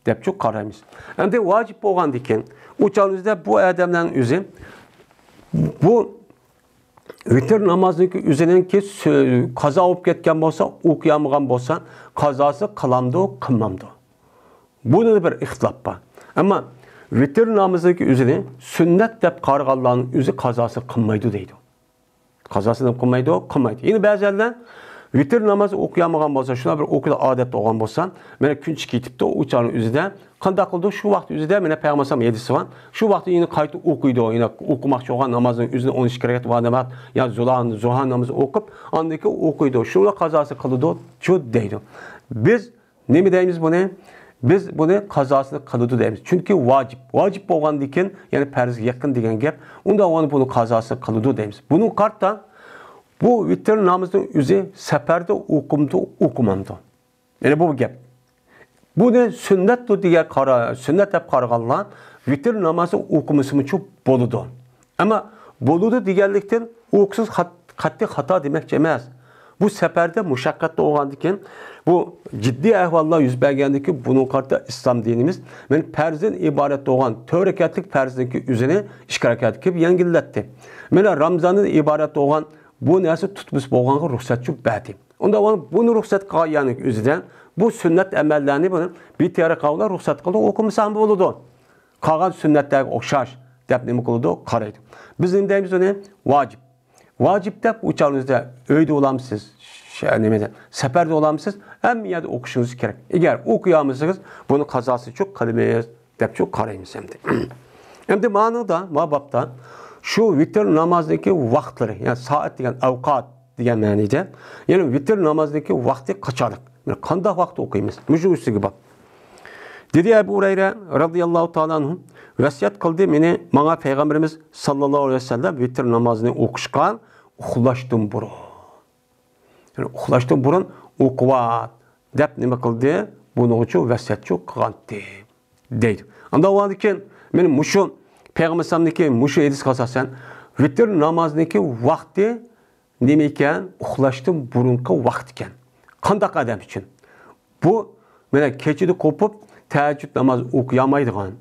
دەپچۇ قارايمىز. ئەمدى ۋاجىپ بولغاندىن كېيىن ئۇ چاغنىڭ ئۆزىدە بۇ ئادەملەرنىڭ ئۆزى بۇ ۋىتىر نامازنىڭكى ئۆزىنىڭكى سۆ-، قازا بولۇپ كەتكەن بولسا، ئوقۇيالمىغان بولسا، قازاسى قىلامدۇ، قىلمامدۇ؟ بۇنىڭدا بىر ئىختىلاپ بار. ئەمما ۋىتىر نامىزىنىڭكى ئۆزىنى سۈننەت دەپ قارىغانلارنىڭ ئۆزى قازاسى قىلمايدۇ دەيدۇ. قازاسىنى قىلمايدۇ، قىلمايدۇ. يەنە بەزىلەر ۋىتىر نامازى ئوقۇيالمىغان بولسا، شۇنداق بىر ئوقۇيدۇ، ئادەتتە بولغان بولسا، مانا كۈن چىقىپ كېتىپتۇ، ئۇ چاغنىڭ ئۆزىدە قانداق قىلىدۇ؟ شۇ ۋاقىت ئۆزىدە مانا پەيغەمبەر ئەلەيھىسسالام ھەدىسى بار. شۇ ۋاقىتتا يەنە قايتا ئوقۇيدۇ، يەنە ئوقۇماقچى بولغان نامازنىڭ ئۆزىنى ئون ئىككى رەكەت ۋە ناماز، يا زۇلان، زۇھا نامىزى ئوقۇپ، ئاندىن كېيىن ئوقۇيدۇ. شۇنىڭغا قازاسى قىلىدۇچۇ دەيدۇ. بىز نېمە دەيمىز بۇنى؟ بىز بۇنى قازاسىنى قىلىدۇ دەيمىز. چۈنكى ۋاجىپ. ۋاجىپ بولغاندىكىن، يەنى پەرزگە يېقىن دېگەن گەپ. ئۇنداق بولغاندا بۇنى قازاسىنى قىلىدۇ دەيمىز. بۇنىڭغا قارىتا، بۇ ۋىتىر نامىزىنىڭ ئۆزى سەپەردە ئوقۇمدۇ، ئوقۇمامدۇ؟ يەنى بۇ گەپ. بۇنى سۈننەتتۇر دېگەن قارا-، سۈننەت دەپ قارىغانلار ۋىتىر نامازى ئوقۇمىسىمۇچۇ بولىدۇ. ئەمما بولىدۇ دېگەنلىكتىن ئوقۇسىز خات-، قەتئىي خاتا دېمەكچى ئەمەس. بۇ سەپەردە مۇشەققەتتە بولغاندىكىن، بۇ جىددىي ئەھۋاللار يۈز بەرگەندىكىن بۇنىڭغا قارىتا ئىسلام دىنىمىز مانا پەرزدىن ئىبارەت بولغان تۆت رەكەتلىك پەرزنىڭكى ئۆزىنى ئىككى رەكەتكە يەڭگىللەتتى. مانا رامزاندىن ئىبارەت بولغان بۇ نەرسە تۇتمىسى بولغانغا رۇخسەتچۇ بەردى. ئۇنداق بولۇپ، بۇنى رۇخسەت قىلغان يەرنىڭ ئۆزىدە بۇ سۈننەت ئەمەللەرنى بۇنى بىتەرەپ قىلغانلار رۇخسەت قىلدى، ئوقۇمىسا ھەم بولىدۇ. قالغان سۈننەتلەرگە ئوخشاش دەپ نېمە قىلىدۇ؟ قارايدۇ. بىز نېمە دەيمىز ئۇنى؟ ۋاجىپ. ۋاجىپ دەپ ئۇ چاغنىڭىزدا ئۆيدە بولامسىز، ش-، نېمىدە، سەپەردە بولامسىز، ھەممە يەردە ئوقۇشىڭىز كېرەك. ئەگەر ئوقۇيالمىسىڭىز، بۇنى قازاسىچۇ قىلىمىز دەپچۇ قارايمىز ئەمدى. ئەمدى مانىڭدا، ما بابتا شۇ ۋىتىر نامازنىڭكى ۋاقىتلىرى، يەنى سائەت دېگەن ئەۋقات دېگەن مەنىدە، يەنى ۋىتىر نامازنىڭكى ۋاقتى قاچانلىق؟ يەنى قانداق ۋاقىتتا ئوقۇيمىز؟ مۇشۇ ئۈستىگە باب. دېدى ئەبۇ ھۇرەيرە رازىياللاھۇ تائالا ئەنھۇ، ۋەسىيەت قىلدى مېنى، ماڭا پەيغەمبىرىمىز ساللاللاھۇ ئەلەيھى ۋەسەللەم ۋىتىر نامازىنى ئوقۇشقا ئۇخلاشتىن بۇرۇن. يەنى ئۇخلاشتىن بۇرۇن ئوقۇۋات دەپ نېمە قىلدى؟ بۇنىڭغىچۇ ۋەسىيەتچۇ قىلغانتى دەيدۇ. ئانداق بولغاندىكىن، مانا مۇشۇ پەيغەمبەر ئەلەيھىسسالامنىڭكى مۇشۇ ھەدىسكە ئاساسەن، ۋىتىر نامازىنىڭكى ۋاقتى نېمە ئىكەن؟ ئۇخلاشتىن بۇرۇنقى ۋاقىت ئىكەن. قانداق ئادەم ئۈچۈن؟ بۇ، مانا، كېچىدە قوپۇپ، تەھەججۇد ناماز ئوقۇيالمايدىغان،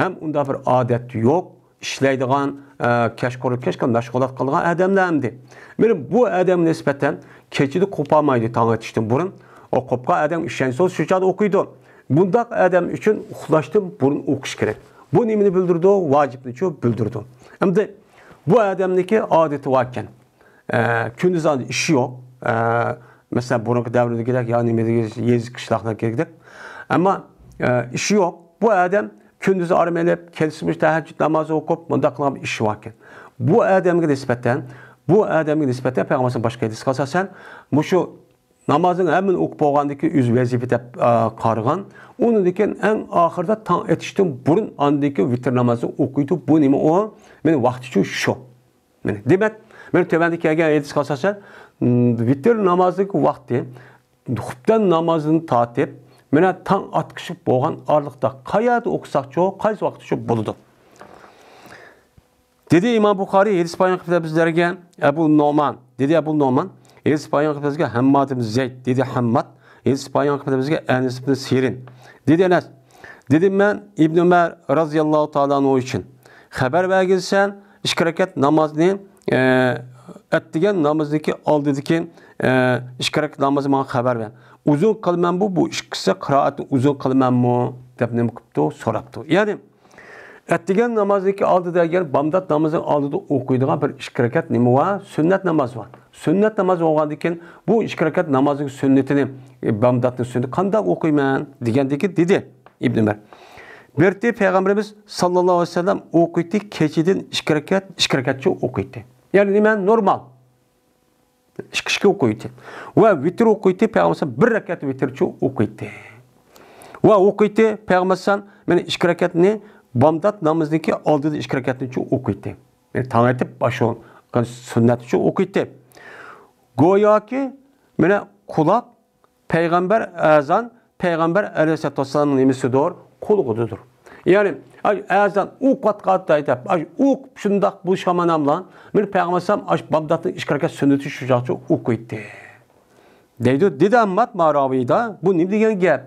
ھەم ئۇنداق بىر ئادەت يوق، ئىشلەيدىغان، ئە، كەچقۇرۇن كەچكە مەشغۇلات قىلىدىغان ئادەملەر ئەمدى. مانا بۇ ئادەمگە نىسبەتەن كېچىدە قوپالمايدۇ، تاڭ ئېتىشتىن بۇرۇن. ئۇ قوپقان ئادەم ئىشەنسە شۇ چاغدا ئوقۇيدۇ. بۇنداق ئادەم ئۈچۈن ئۇخلاشتىن بۇرۇن ئوقۇش كېرەك. بۇ نېمىنى بىلدۈرىدۇ؟ ۋاجىپنىچۇ بىلدۈرىدۇ. ئەمدى بۇ ئادەمنىڭكى ئادىتى باركەن. ئە، كۈندۈز ئىشى يوق. ئە، مەسىلەن، بۇرۇنقى دەۋردىكىدەك يا نېمە دېگەن يېزا قىشلاقلاركىدەك. ئەمما، ئە، ئىشى يوق. بۇ ئادەم كۈندۈز ئارام ئېلىپ، كېچىسى مۇشۇ تەھەججۇد نامازى ئوقۇپ، مۇنداق قىلغان ئىشى باركەن. بۇ ئادەمگە نىسبەتەن، بۇ ئادەمگە نىسبەتەن پەيغەمبەر باشقا ھەدىسكە ئاساسەن، مۇشۇ نامازنىڭ ھەممىنى ئوقۇپ بولغاندىن كېيىن ئۆزى ۋەزىپە دەپ، ئە، قارىغان. ئۇنىڭدىن كېيىن ئەڭ ئاخىرىدا تاڭ ئېتىشتىن بۇرۇن ئاندىن كېيىن ۋىتىر نامازىنى ئوقۇيدۇ. بۇ نېمە ئۇ؟ مېنىڭ ۋاقتىچۇ شۇ. مانا، دېمەك، مانا تۆۋەندە كەلگەن ھەدىسكە ئاساسەن، م، ۋىتىر نامازىنىڭ ۋاقتى خۇپتەن نامازىدىن تارتىپ، مانا تاڭ ئاتقۇچە بولغان ئارىلىقتا قەيەردە ئوقۇساقچۇ، قايسى ۋاقىتتىچۇ بولىدۇ؟ دېدى ئىمام بۇخارىي، ھەدىس بايان قىلىپ بىزلەرگە ئەبۇ نومان. دېدى ئەبۇ نومان، ھەدىس بايان قىلىپ بىزگە ھەمماد ئىبن زەيد. دېدى ھەمماد، ھەدىس بايان قىلىپ بىزگە ئەنەس ئىبن سىرىن. دېدى ئەنەس، دېدىم مەن ئىبن ئۆمەر رازىياللاھۇ تائالا ئەنھۇ ئۈچۈن، خەۋەر بەرگىنسەن، ئىككى رەكەت نامازنى، ئە، ئەتىگەن نامىزىدىكى ئالدىدىكى، ئە، ئىككى رەكەت نامازنى ماڭا خەۋەر بەر. ئۇزۇن قىلىمەنمۇ بۇ ئىككىسى قىرائەتنى ئۇزۇن قىلىمەنمۇ دەپ نېمە قىپتۇ؟ سوراپتۇ. يەنى، ئەتىگەن نامازدىكى ئالدىدا، يەنى بامدات نامىزىنىڭ ئالدىدا ئوقۇيدىغان بىر ئىككى رەكەت نېمە بار؟ سۈننەت ناماز بار. سۈننەت ناماز بولغاندىن كېيىن، بۇ ئىككى رەكەت نامازنىڭ سۈننىتىنى، ئە، بامداتنىڭ سۈننىتى قانداق ئوقۇيمەن؟ دېگەندىكى دېدى ئىبن ئۆمەر. بىرتى پەيغەمبىرىمىز ساللاللاھۇ ئەلەيھى ۋەسەللەم ئوقۇيتتى، كېچىدىن ئىككى رەكەت، ئىككى رەكەتچە ئوقۇيتتى. يەنى نېمە؟ نورمال. ئىككى، ئىككى ئوقۇيتتى. ۋە ۋىتىر ئوقۇيتتى، پەيغەمبەر بىر رەكەت ۋىتىرچە ئوقۇيتتى. ۋە ئوقۇيتتى، پەيغەمبەر مانا ئىككى رەكەتنى بامدات نامىزىنىڭكى ئالدىدا ئىككى رەكەتنىچە ئوقۇيتتى. يەنى تاڭ ئېتىپ، ئاشۇ سۈننەتنىچە ئوقۇيتتى. گوياكى، مانا قۇلاق پەيغەمبەر ئەزان، پەيغەمبەر ئەلەيھىسسالاتۇ ۋەسسالامنىڭ نېمىسىدۇر؟ قۇلىقىدىدۇر. يەنى، ئاي، ئەزان ئوقۇۋاتقاندا دەپ، ئاي، ئوقۇپ شۇنداق بولۇشقا مانا بىلەن، مېنى پەيغەمبەر ئەلەيھىسسالام ئاش بامداتنىڭ ئىككى رەكەت سۈننىتى شۇ چاغچە ئوقۇيتتى. دەيدۇ، دېدى ئەمماد ماراۋىدا، بۇ نېمە دېگەن گەپ؟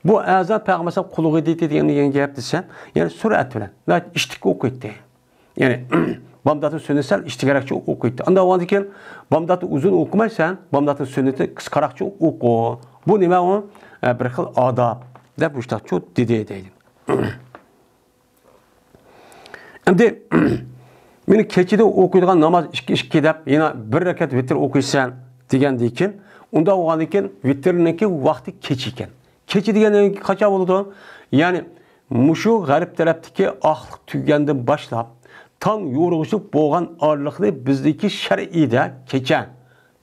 بۇ ئەزان پەيغەمبەر ئەلەيھىسسالام قۇلىقىدا دېگەن، دېگەن گەپ دېسە، يەنى سۈرئەت بىلەن، ۋە ئىشتىككە ئوقۇيتتى. يەنى، بامداتنىڭ سۈننىتى سەل ئىشتىكرەكچە ئوقۇيتتى. ئانداق بولغاندىكىن، بامداتنى ئۇزۇن ئوقۇمايسەن، بامداتنىڭ سۈننىتى قىسقىراقچە ئوقۇ. بۇ نېمە ئۇ؟ ئە، بىر خىل ئاداب. دەپ مۇشۇنداقچۇ دېدى دەيدۇ. ئەمدى مېنى كېچىدە ئوقۇيدىغان ناماز ئىككى، ئىككى دەپ، يەنە بىر رەكەت ۋىتىر ئوقۇيسەن دېگەندىن كېيىن، ئۇنداق بولغاندىن كېيىن ۋىتىرنىڭكى ۋاقتى كېچە ئىكەن. كېچە دېگەن قاچان بولىدۇ؟ يەنى مۇشۇ غەرب تەرەپتىكى ئاقلىق تۈگىگەندىن باشلاپ، تاڭ يورۇغۇچە بولغان ئارىلىقنى بىزدىكى شەرئىدە كېچە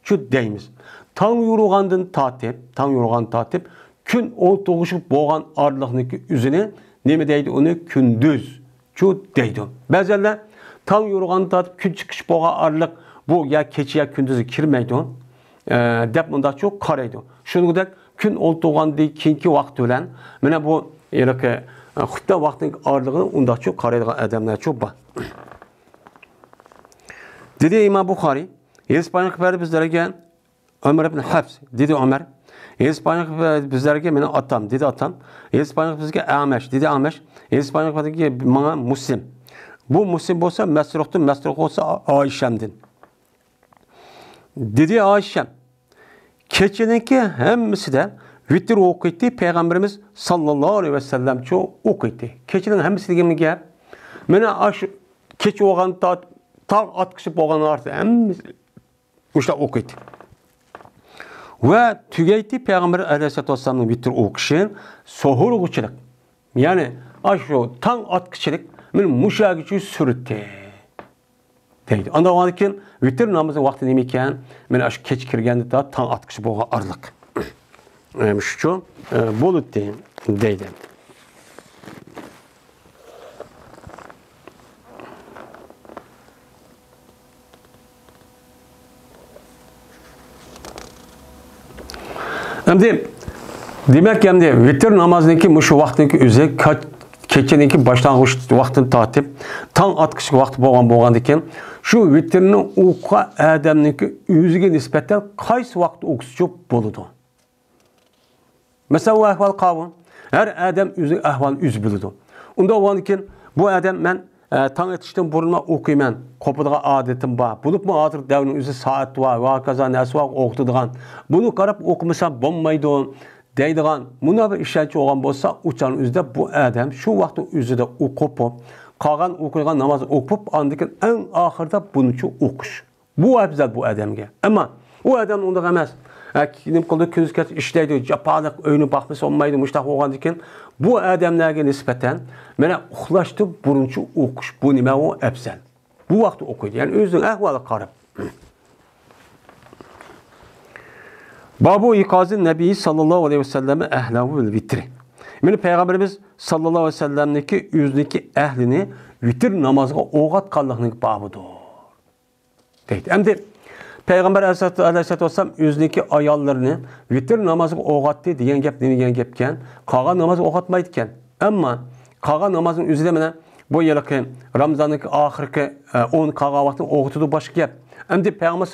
شۇ دەيمىز. تاڭ يورۇغاندىن تارتىپ، تاڭ يورۇغاندىن تارتىپ، كۈن ئولتۇرغۇچە بولغان ئارىلىقنىڭكى ئۆزىنى نېمە دەيدۇ؟ ئۇنى كۈندۈز شۇ دەيدۇ. بەزەنلەر تاڭ يورۇغاندىن تارتىپ كۈن چىقىش بولغان ئارىلىق بۇ يا كېچە يا كۈندۈزگە كىرمەيدۇ، ئە، دەپ مۇنداقچۇ قارايدۇ. شۇنىڭدەك كۈن ئولتۇرغاندىن كېيىنكى ۋاقىت بىلەن مانا بۇ ھېلىقى، ئە، خۇپتە ۋاقتىنىڭ ئارىلىقىنى ئۇنداقچۇ قارايدىغان ئادەملەرچۇ بار. دېدى ئىمام بۇخارىي، ھېدىس بايان قىلىپ بەردى بىزلەرگە ئۆمەر ئىبن ھەفس، دېدى ئۆمەر. ھېدىس بايان قىلىپ بەردى بىزلەرگە مېنىڭ ئاتام، دېدى ئاتام. ھېدىس بايان قىلىپ بىزگە ئەمەش، دېدى ئەمەش. ھېدىس بايان قىلىپ بەردى ماڭا مۇسلىم. بۇ مۇسلىم بولسا مەسرۇقتىن، مەسرۇق بولسا ئائىشەمدىن. دېدى ئائىشەم، كېچىنىڭكى ھەممىسىدە ۋىتىر ئوقۇيتتى، پەيغەمبىرىمىز ساللاللاھۇ ئەلەيھى ۋەسەللەمچۇ ئوقۇيتتى. كېچىنىڭ ھەممىسى دېگەن گەپ، مانا ئاشۇ كېچە بولغان تا-، تاڭ ئاتقۇچە بولغان ئارىسى ھەممىسى مۇشۇنداق ئوقۇيتتى. ۋە تۈگەيتتى پەيغەمبەر ئەلەيھىسسالاتۇ ۋەسسالامنىڭ ۋىتىر ئوقۇشى سوھۇرغىچىلىك. يەنى ئاشۇ تاڭ ئاتقۇچىلىك مانا مۇشۇ يەرگىچە سۈرتتى. دەيدۇ. ئاندىن كېيىن ۋىتىر نامىزى ۋاقتى نېمە ئىكەن؟ مانا ئاشۇ كەچ كىرگەندە تا تاڭ ئاتقۇچە بولغان ئارىلىق. ئە، شۇچۇ، ئە، بولۇتتى دەيدۇ. ئەمدى، دېمەك، ئەمدى ۋىتىر نامازنىڭكى مۇشۇ ۋاقتىنىڭكى ئۆزى كا-، كېچىنىڭكى باشلانغۇچ ۋاقتىدىن تارتىپ، تاڭ ئاتقۇچ ۋاقتى بولغان، بولغاندىكىن، شۇ ۋىتىرنى ئوقۇغان ئادەمنىڭكى ئۆزىگە نىسبەتەن قايسى ۋاقىتتا ئوقۇسىچۇ بولىدۇ؟ مەسىلەن، ئۇ ئەھۋال قاۋۇ. ھەر ئادەم ئۆزىنىڭ ئەھۋالىنى ئۆزى بىلىدۇ. ئۇنداق بولغاندىكىن، بۇ ئادەم مەن، ئە، تاڭ ئېتىشتىن بۇرۇنلا ئوقۇيمەن، قوپىدىغان ئادىتىم بار. بولۇپمۇ ھازىرقى دەۋرنىڭ ئۆزى سائەت بار، ۋە ھاكازا نەرسە بار، ئوقۇتىدىغان. بۇنى قاراپ ئوقۇمىسام بولمايدۇ دەيدىغان مۇنداق بىر ئىشەنچ بولغان بولسا، ئۇ چاغنىڭ ئۆزىدە بۇ ئادەم شۇ ۋاقىتنىڭ ئۆزىدە ئوقۇپ، قالغان ئوقۇيدىغان نامازنى ئوقۇپ، ئاندىن كېيىن ئەڭ ئاخىرىدا بۇنىچۇ ئوقۇش. بۇ ئەۋزەل بۇ ئادەمگە. ئەمما ئۇ ئادەم ئۇنداق ئەمەس. ھە، نېمە قىلىدۇ؟ كۈندۈز كەچ ئىشلەيدۇ، جاپالىق، ئۆينى باقمىسا بولمايدۇ، مۇشۇنداق بولغاندىكىن، بۇ ئادەملەرگە نىسبەتەن مانا ئۇخلاشتىن بۇرۇنچۇ ئوقۇش، بۇ نېمە ئۇ؟ ئەۋزەل. بۇ ۋاقىتتا ئوقۇيدۇ. يەنى ئۆزىنىڭ ئەھۋالىغا قاراپ. بابۇ ئىقازى نەبىي ساللاللاھۇ ئەلەيھى ۋەسەللەم ئەھلەھۇ بىل ۋىترى. مانا پەيغەمبىرىمىز ساللاللاھۇ ئەلەيھى ۋەسەللەمنىڭكى ئۆزىنىڭكى ئەھلىنى ۋىتىر نامازغا ئويغاتقانلىقىنىڭ بابىدۇر. دەيدۇ. ئەمدى پەيغەمبەر ئەلەيھىسسالاتۇ، ئەلەيھىسسالاتۇ ۋەسسالام ئۆزىنىڭكى ئاياللىرىنى ۋىتىر نامازغا ئويغاتتى دېگەن گەپ نېمە دېگەن گەپكەن؟ قالغان نامازغا ئويغاتمايدىكەن. ئەمما قالغان نامازنىڭ ئۆزىدە مانا بۇ ھېلىقى رامىزاننىڭكى ئاخىرقى، ئە، ئون قالغان ۋاقتىنى ئويغىتىدۇ باشقا گەپ. ئەمدى پەيغەمبەر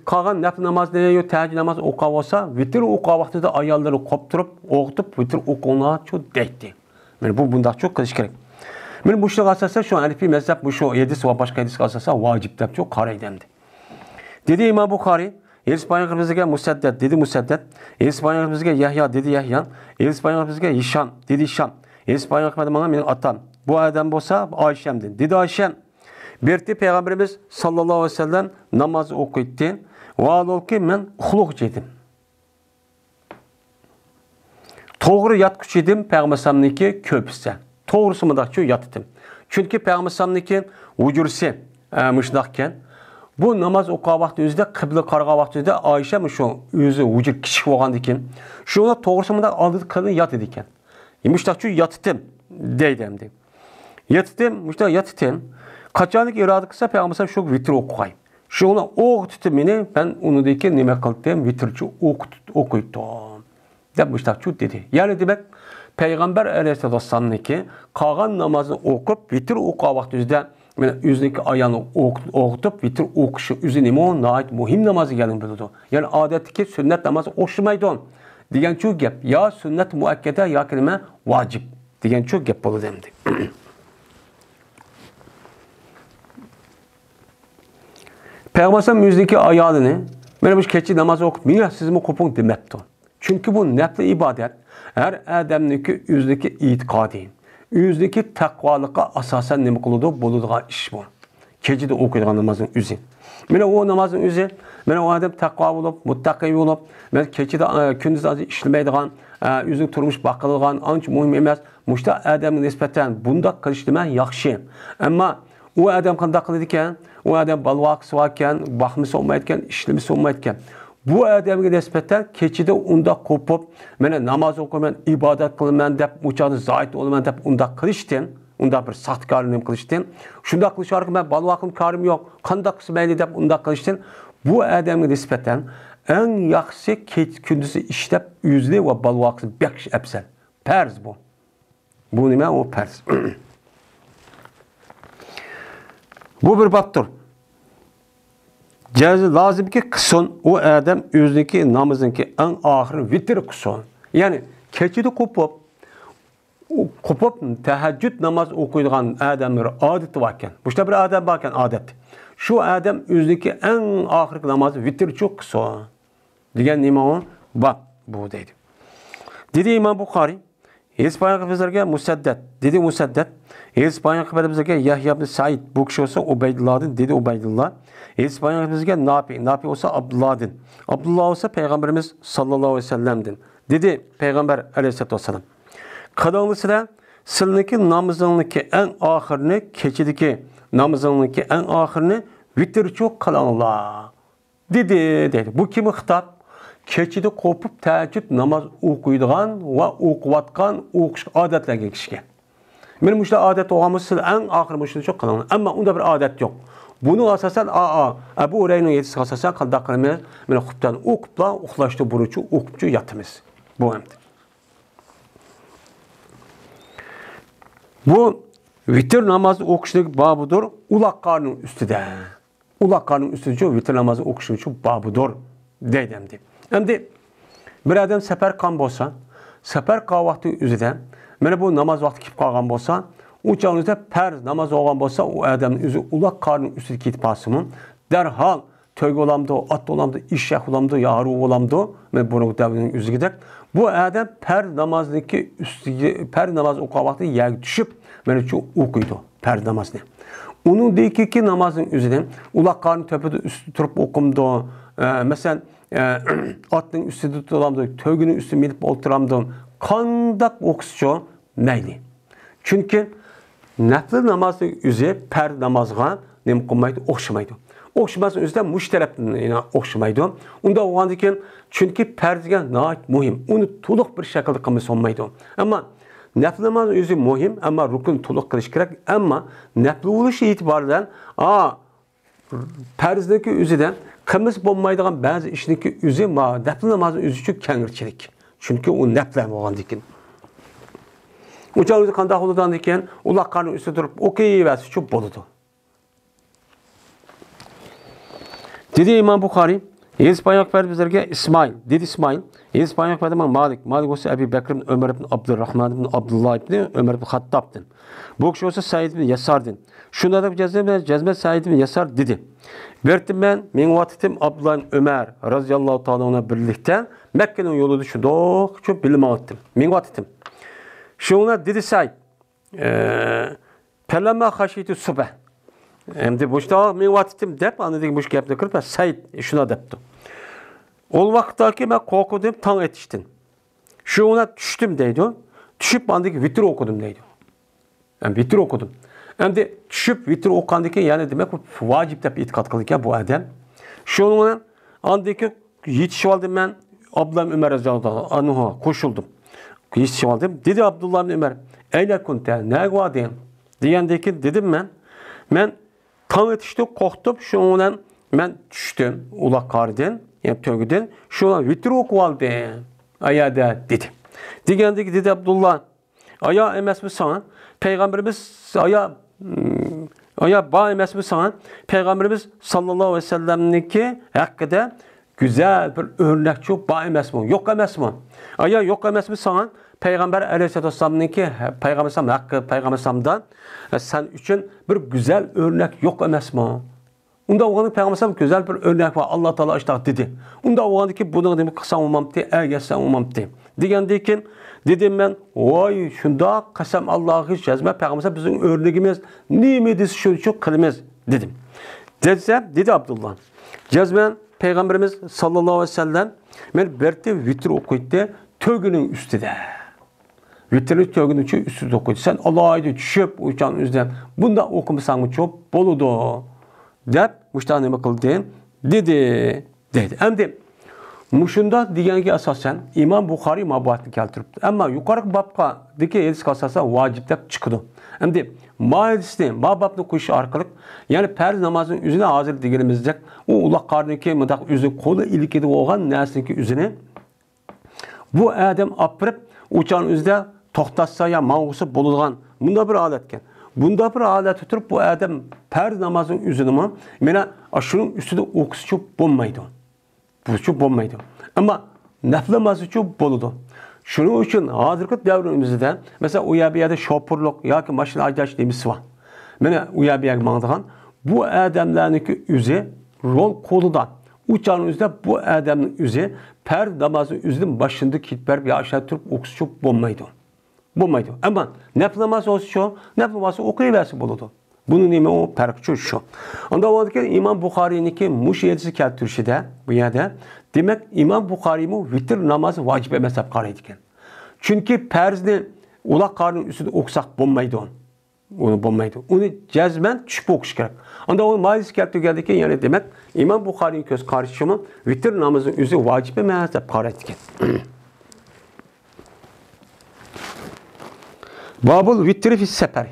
قالغان نەپلى نامازنى يا تەھەججۇد نامازنى ئوقۇغان بولسا، ۋىتىر ئوقۇغان ۋاقتىدا ئاياللىرىنى قوپتۇرۇپ، ئويغىتىپ، ۋىتىر ئوقۇڭلارچۇ دەيتتى. مانا بۇ بۇنداقچۇ قىلىش كېرەك. مانا مۇشۇنىڭغا ئاساسەن شۇ ھەنىپىي مەزھەپ مۇشۇ ھەدىس ۋە باشقا ھەدىسكە ئاساسەن ۋاجىپ دەپچۇ قارايدۇ ئەمدى. دېدى ئىمام بۇخارىي، ھەدىس بايان قىلىپ بىزگە مۇسەددەد، دېدى مۇسەددەد. ھەدىس بايان قىلىپ بىزگە يەھيا، دېدى يەھيا. ھەدىس بايان قىلىپ بىزگە ھىشام، دېدى ھىشام. ھەدىس بايان قىلىپ ماڭا مېنىڭ ئاتام. بۇ ئادەم بولسا ئائىشەمدىن، دېدى ئائىشەم. بىرتى پەيغەمبىرىمىز ساللاللاھۇ ئەلەيھى ۋەسەللەم ناماز ئوقۇيتتى. ۋاھالەنكى مەن ئۇخلىغۇچى ئىدىم. توغرا ياتقۇچى ئىدىم پەيغەمبەر ئەلەيھىسسالامنىڭكى كۆرپىسىدە. توغرىسى مۇنداقچۇ ياتتىم. چۈنكى پەيغەمبەر ئەلەيھىسسالامنىڭكى ھۇجرىسى، ئە، مۇشۇنداقكەن. بۇ ناماز ئوقۇغان ۋاقتى ئۆزىدە، قىبلىگە قارىغان ۋاقتى ئۆزىدە ئائىشە مۇشۇ ئۆزى ھۇجرا كىچىك بولغاندىكىن، شۇڭا توغرىسى مۇنداق ئالدىدا قىلىپ ياتىدىكەن. مۇشۇنداقچۇ ياتتىم دەيدۇ ئەمدى. ياتتىم، مۇشۇنداق ياتتىم. قاچانلىك ئىرادە قىلسا پەيغەمبەر ئەلەيھىسسالام شۇ ۋىتىر ئوقۇغاي. شۇڭا ئويغىتىپ مېنى، مەن ئۇنىڭدىن كېيىن نېمە قىلدىم؟ ۋىتىرچە ئوقۇت-، ئوقۇيتتۇم. دەپ مۇشۇنداقچۇ دېدى. يەنى دېمەك، پەيغەمبەر ئەلەيھىسسالاتۇ ۋەسسالامنىڭكى قالغان نامازنى ئوقۇپ، ۋىتىر ئوقۇغان ۋاقتى ئۆزىدە، مانا ئۆزىنىڭكى ئايالىنى ئوقۇت-، ئوقۇتۇپ، ۋىتىر ئوقۇشى ئۆزى نېمە ئۇ؟ ناھايىتى مۇھىم ناماز ئىكەنلىكىنى بىلىدۇ. يەنى ئادەتتىكى سۈننەت نامازغا ئوخشىمايدۇ دېگەنچۇ گەپ. يا سۈننەت مۇئەككەدە ياكى نېمە؟ ۋاجىپ دېگەنچۇ گەپ بولىدۇ ئەمدى. پەيغەمبەر ئەلەيھىسسالام ئۆزىنىڭكى ئايالىنى، مانا مۇشۇ كېچە ناماز ئوقۇپ، مېنى سىزمۇ قوپۇڭ دېمەپتۇ. چۈنكى بۇ نەپلى ئىبادەت ھەر ئادەمنىڭكى ئۆزىنىڭكى ئېتىقادى، ئۆزىنىڭكى تەقۋالىققا ئاساسەن نېمە قىلىدۇ، بولىدىغان ئىش بۇ. كېچىدە ئوقۇيدىغان نامازنىڭ ئۆزى. مانا ئۇ نامازنىڭ ئۆزى، مانا ئۇ ئادەم تەقۋا بولۇپ، مۇتتەقىي بولۇپ، مانا كېچىدە، ئە، كۈندۈز ئىشلىمەيدىغان، ئە، ئۆزىنىڭ تۇرمۇشى باقىدىغان، ئانچە مۇھىم ئەمەس. مۇشۇنداق ئادەمگە نىسبەتەن بۇنداق قىلىش نېمە ياخشى. ئەمما ئۇ ئادەم قانداق قىلىدىكەن؟ ئۇ ئادەم بالا-ۋاقىسى باركەن، باقمىسا بولمايدىكەن، ئىشلىمىسە بولمايدىكەن. بۇ ئادەمگە نىسبەتەن كېچىدە ئۇنداق قوپۇپ، مانا ناماز ئوقۇيمەن، ئىبادەت قىلىمەن دەپ، ئۇ چاغدا زاھىد بولىمەن دەپ ئۇنداق قىلىشتىن، ئۇنداق بىر ساختىكارلىق قىلىشتىن، شۇنداق قىلىش ئارقىلىق مەن بالا-ۋاقىم كارىم يوق، قانداق قىلسا مەيلى دەپ ئۇنداق قىلىشتىن، بۇ ئادەمگە نىسبەتەن ئەڭ ياخشىسى كېچە-كۈندۈزى ئىشلەپ، ئۆزىنى ۋە بالا-ۋاقىسىنى بېقىش ئەپسەل. پەرز بۇ. بۇ نېمە؟ ئۇ پەرز. بۇ بىر بابتۇر. جەزا لازىمكى قىلسۇن، ئۇ ئادەم ئۆزىنىڭكى نامىزىنىڭكى ئەڭ ئاخىرى ۋىتىر قىلسۇن. يەنى كېچىدە قوپۇپ، قوپۇپ تەھەججۇد ناماز ئوقۇيدىغان ئادەملەر ئادىتى باركەن. مۇشۇنداق بىر ئادەم باركەن ئادەتتە. شۇ ئادەم ئۆزىنىڭكى ئەڭ ئاخىرقى نامازى ۋىتىرچۇ قىلسۇن. دېگەن نېمە ئۇ؟ باب بۇ دەيدۇ. دېدى ئىمام بۇخارىي، ھېس پايغىمبىرىمىزگە مۇسەددەت، دېدى مۇسەددەت، ھېس پايغىمبىرىمىزگە يەھيا ئىبنى سەئىد، بۇ كىشى بولسا ئۇبەيدۇللادىن، دېدى ئۇبەيدۇللا، ھېس پايغىمبىرىمىزگە ناپى، ناپى بولسا ئابدۇللادىن، ئابدۇللا بولسا پەيغەمبىرىمىز ساللاللاھۇ ئەلەيھى ۋەسەللەمدىن، دېدى پەيغەمبەر ئەلەيھىسسالاتۇ ۋەسسالام، قىلىڭلار سىلەر، سىلىنىڭكى نامىزىڭنىڭكى ئەڭ ئاخىرىنى، كېچىدىكى نامىزىڭنىڭكى ئەڭ ئاخىرىنى ۋىتىرچۇ قىلىڭلار. دېدى، دەيدۇ. بۇ كىمگە خىتاب؟ كېچىدە قوپۇپ تەھەججۇد ناماز ئوقۇيدىغان ۋە ئوقۇۋاتقان، ئوقۇشقا ئادەتلەنگەن كىشىگە. مانا مۇشۇنداق ئادەت بولغان بولسا، سىز ئەڭ ئاخىرى مۇشۇنىچۇ قىلىڭلار. ئەمما ئۇنداق بىر ئادەت يوق. بۇنىڭ ئاساسەن، ئا، ئا، ئەبۇ ھۇرەيرىنىڭ ھەدىسىگە ئاساسەن قانداق قىلىمىز؟ مانا خۇپتان ئوقۇپلا، ئۇخلاشتىن بۇرۇنچۇ ئوقۇپچۇ ياتىمىز. بۇ ئەمدى. بۇ ۋىتىر نامازى ئوقۇشنىڭ بابىدۇر، ئۇلاق قارنىڭ ئۈستىدە. ئۇلاق قارنىڭ ئۈستىدىچۇ ۋىتىر نامازى ئوقۇشنىڭچۇ بابىدۇر دەيدۇ ئەمدى. ئەمدى بىر ئادەم سەپەر قىلغان بولسا، سەپەر قىلغان ۋاقتى ئۆزىدە، مانا بۇ ناماز ۋاقتى كېلىپ قالغان بولسا، ئۇ چاغنىڭ ئۆزىدە پەرز ناماز بولغان بولسا، ئۇ ئادەمنىڭ ئۆزى ئۇلاق قارنىڭ ئۈستىدە كېتىپ قالسىمۇ، دەرھال تۆگە بولامدۇ، ئات بولامدۇ، ئېشەك بولامدۇ يا ھارۋا بولامدۇ، مانا بۇرۇنقى دەۋرنىڭ ئۆزىدىكىدەك، بۇ ئادەم پەرز نامازنىڭكى ئۈستىگە، پەرز ناماز ئوقۇغان ۋاقتىدا يەرگە چۈشۈپ، مانا شۇ ئوقۇيدۇ پەرز نامازنى. ئۇنىڭدىن كېيىنكى نامازنىڭ ئۆزىدە ئۇلاق قارنى تۆپىدە ئۈستىدە تۇرۇپ ئوقۇمدۇ، ئە، مەسىلەن، ئە، ئاتنىڭ ئۈستىدە تۇرامدۇ، تۆگىنىڭ ئۈستىدە مىنىپ ئولتۇرامدۇ، قانداق ئوقۇسىچۇ مەيلى. چۈنكى نەپلى نامازنىڭ ئۆزى پەرز نامازغا نېمە قىلمايدۇ؟ ئوخشىمايدۇ. ئوخشىماسنىڭ ئۆزىدە مۇشۇ تەرەپتىن يەنە ئوخشىمايدۇ. ئۇنداق بولغاندىن كېيىن، چۈنكى پەرز دېگەن ناھايىتى مۇھىم. ئۇنى تولۇق بىر شەكىلدە قىلمىسا بولمايدۇ. ئەمما نەپلى ناماز ئۆزى مۇھىم، ئەمما رۇكۇن تولۇق قىلىش كېرەك. ئەمما نەپلى بولۇشى ئېتىبارى بىلەن، ئا، پەرزنىڭكى ئۆزىدە قىلمىسا بولمايدىغان بەزى ئىشنىڭكى ئۆزى ما-، نەپلى نامازنىڭ ئۆزى ئۈچۈن كەڭرىچىلىك. چۈنكى ئۇ نەپلەر بولغاندىن كېيىن. ئۇ چاغ ئۆزى قانداق بولىدۇ ئاندىن كېيىن؟ ئۇلاق قارنىڭ ئۈستىدە تۇرۇپ ئوقۇيۋەرسىچۇ بولىدۇ. دېدى ئىمام بۇخارىي، ھەدىس بايان قىلىپ بەردى بىزلەرگە ئىسمائىل، دېدى ئىسمائىل، ھەدىس بايان قىلىپ بەردى ماڭا مالىك، مالىك بولسا ئەبى بەكرىم ئۆمەر ئىبن ئابدۇرراھمان ئىبن ئابدۇللا ئىبن ئۆمەر ئىبن خاتتابتىن. بۇ كىشى بولسا سەئىد ئىبن يەساردىن. شۇنداق دەپ جەزمەن، جەزمەن سەئىد ئىبن يەسار دېدى. بىر قېتىم مەن مېڭىۋاتىتتىم ئابدۇللا ئىبن ئۆمەر رازىياللاھۇ تائالا ئەنھۇ بىلەن بىرلىكتە مەككىنىڭ يولىدا شۇنداق شۇ بىللە ماڭاتتىم. مېڭىۋاتىتتىم. شۇڭا دېدى سەئىد، ئە، پەلەمما خەشىيتۇ سۇبھە. ئەمدى مۇشۇنداق مېڭىۋاتىتتىم دەپ، ئاندىن مۇشۇ گەپنى قىلىپ، سەئىد شۇنداق دەپتۇ. ئۇ ۋاقىتتاكى مەن قورقۇدۇم تاڭ ئېتىشتىن. شۇڭا چۈشتۈم دەيدۇ. چۈشۈپ ئاندىن كېيىن ۋىتىر ئوقۇدۇم دەيدۇ. ھەم ۋىتىر ئوقۇدۇم. ئەمدى چۈشۈپ ۋىتىر ئوقۇغاندىن كېيىن، يەنى دېمەك، بۇ ۋاجىپ دەپ ئېتىقاد قىلىدىكەن بۇ ئادەم. شۇنىڭ بىلەن ئاندىن كېيىن يېتىشىۋالدىم مەن، ئابدۇللا ئۆمەر رەزىياللاھۇ ئەنھۇغا قوشۇلدۇم. يېتىشىۋالدىم. دېدى ئابدۇللا ئىبن ئۆمەر، ئەينە كۇنتە، نەگە باردىڭ؟ دېگەندىن كېيىن دېدىم مەن، مەن تاڭ ئېتىشتىن قورقتۇم، شۇنىڭ بىلەن مەن چۈشتۈم ئۇلاق قارىدىن، يەنى تۆگىدىن، شۇنىڭ بىلەن ۋىتىر ئوقۇۋالدىم ئايەردە دېدى. دېگەندىن كېيىن دېدى ئابدۇللا، ئايا ئەمەسمۇ ساڭا پەيغەمبىرىمىز، ئايا، ئايا بار ئەمەسمۇ ساڭا پەيغەمبىرىمىز ساللاللاھۇ ئەلەيھى ۋەسەللەمنىڭكى ھەققىدە گۈزەل بىر ئۆرنەكچۇ بار ئەمەسمۇ؟ يوق ئەمەسمۇ؟ ئايا يوق ئەمەسمۇ ساڭا پەيغەمبەر ئەلەيھىسسالاتۇ ۋەسسالامنىڭكى، پەيغەمبەر ھەققى، پەيغەمبەر ھەققىدە سەن ئۈچۈن بىر گۈزەل ئۆرنەك يوق ئەمەسمۇ؟ ئۇنداق بولغاندا پەيغەمبەر ئەلەيھىسسالام گۈزەل بىر ئۆرنەك بار، ئاللا تائالا ئاشۇنداق دېدى. ئۇنداق بولغاندىكىن بۇنىڭغا نېمە قىلساڭ بولمامتى، ئەگەشسەڭ بولمامتى دېگەندىن كېيىن دېدىم مەن، ۋاي شۇنداق قەسەم ئاللاغا جەزمەن پەيغەمبەر بىزنىڭ ئۆرنىكىمىز، نېمە دېسە شۇنى شۇ قىلىمىز دېدىم. دېسە دېدى ئابدۇللا، جەزمەن پەيغەمبىرىمىز ساللاللاھۇ ئەلەيھى ۋەسەللەم مەن بىر ۋىتىر ئوقۇيتتى تۆگىنىڭ ئۈستىدە. ۋىتىرنى تۆگىنىڭ ئۈستىدە ئوقۇيتتى. سەن ئالاھىدە چۈشۈپ ئۇچان ئۆزىدە بۇنداق ئوقۇمىساڭمۇچۇ بولىدۇ دەپ مۇشۇنداق نېمە قىلدى دېدى. دەيدۇ. ئەمدى مۇشۇنداق دېگەنگە ئاساسەن ئىمام بۇخارىي ماۋۇ بابنى كەلتۈرۈپتۇ. ئەمما يۇقىرىقى بابقادىكى ھەدىسكە ئاساسەن ۋاجىپ دەپ چىقىدۇ. ئەمدى ما ھەدىسنى، ما بابنى قويۇش ئارقىلىق، يەنى پەرز نامازنىڭ ئۆزىنى ھازىر دېگىنىمىزدەك، ئۇ ئۇلاق قارىنىڭكى مۇنداق ئۆزى قولى ئىلكىدە بولغان نەرسىنىڭكى ئۆزىنى بۇ ئادەم ئاپىرىپ ئۇچان ئۆزىدە توختاتسا يا ماڭغۇسى بولىدىغان مۇنداق بىر ھالەتكەن. بۇنداق بىر ھالەتتە تۇرۇپ بۇ ئادەم پەرز نامازنىڭ ئۆزىنىمۇ مانا شۇنىڭ ئۈستىدە ئوقۇسىچۇ بولمايدۇ. بۇچۇ بولمايدۇ. ئەمما نەپلى نامازىچۇ بولىدۇ. شۇنىڭ ئۈچۈن ھازىرقى دەۋرىمىزدە، مەسىلەن، ئۇ يەر بۇ يەردە شوپۇرلۇق ياكى ماشىنا ھەيدەش نېمىسى بار. مانا ئۇ يەر بۇ يەرگە ماڭىدىغان بۇ ئادەملەرنىڭكى ئۆزى رول قولىدا. ئۇ چاغنىڭ ئۆزىدە بۇ ئادەمنىڭ ئۆزى پەرز نامازنىڭ ئۆزىدىن باشلىنىپ كېتىپ بېرىپ يا ئاشۇ تۇرۇپ ئوقۇسىچۇ بولمايدۇ. بولمايدۇ. ئەمما نەپلى ناماز بولسىچۇ، نەپلى نامازنى ئوقۇيۋەرسە بولىدۇ. بۇنىڭ نېمە ئۇ پەرقىچۇ شۇ. ئانداق بولغاندىكىن ئىمام بۇخارىينىڭكى مۇشۇ ھەدىسنى كەلتۈرۈشىدە، بۇ يەردە، دېمەك، ئىمام بۇخارىيمۇ ۋىتىر نامازى ۋاجىپ ئەمەس دەپ قارايدىكەن. چۈنكى پەرزنى ئۇلاق قارىنىڭ ئۈستىدە ئوقۇساق بولمايدۇ. ئۇنى بولمايدۇ. ئۇنى جەزمەن چۈشۈپ ئوقۇش كېرەك. ئانداق ئۇ ما ھەدىسنى كەلتۈرگەندىكىن، يەنى دېمەك، ئىمام بۇخارىينىڭ كۆز قارىشىچۇمۇ ۋىتىر نامىزىنىڭ ئۆزى ۋاجىپ ئەمەس دەپ قارايدىكەن. بابۇل ۋىترى فىس سەپەر.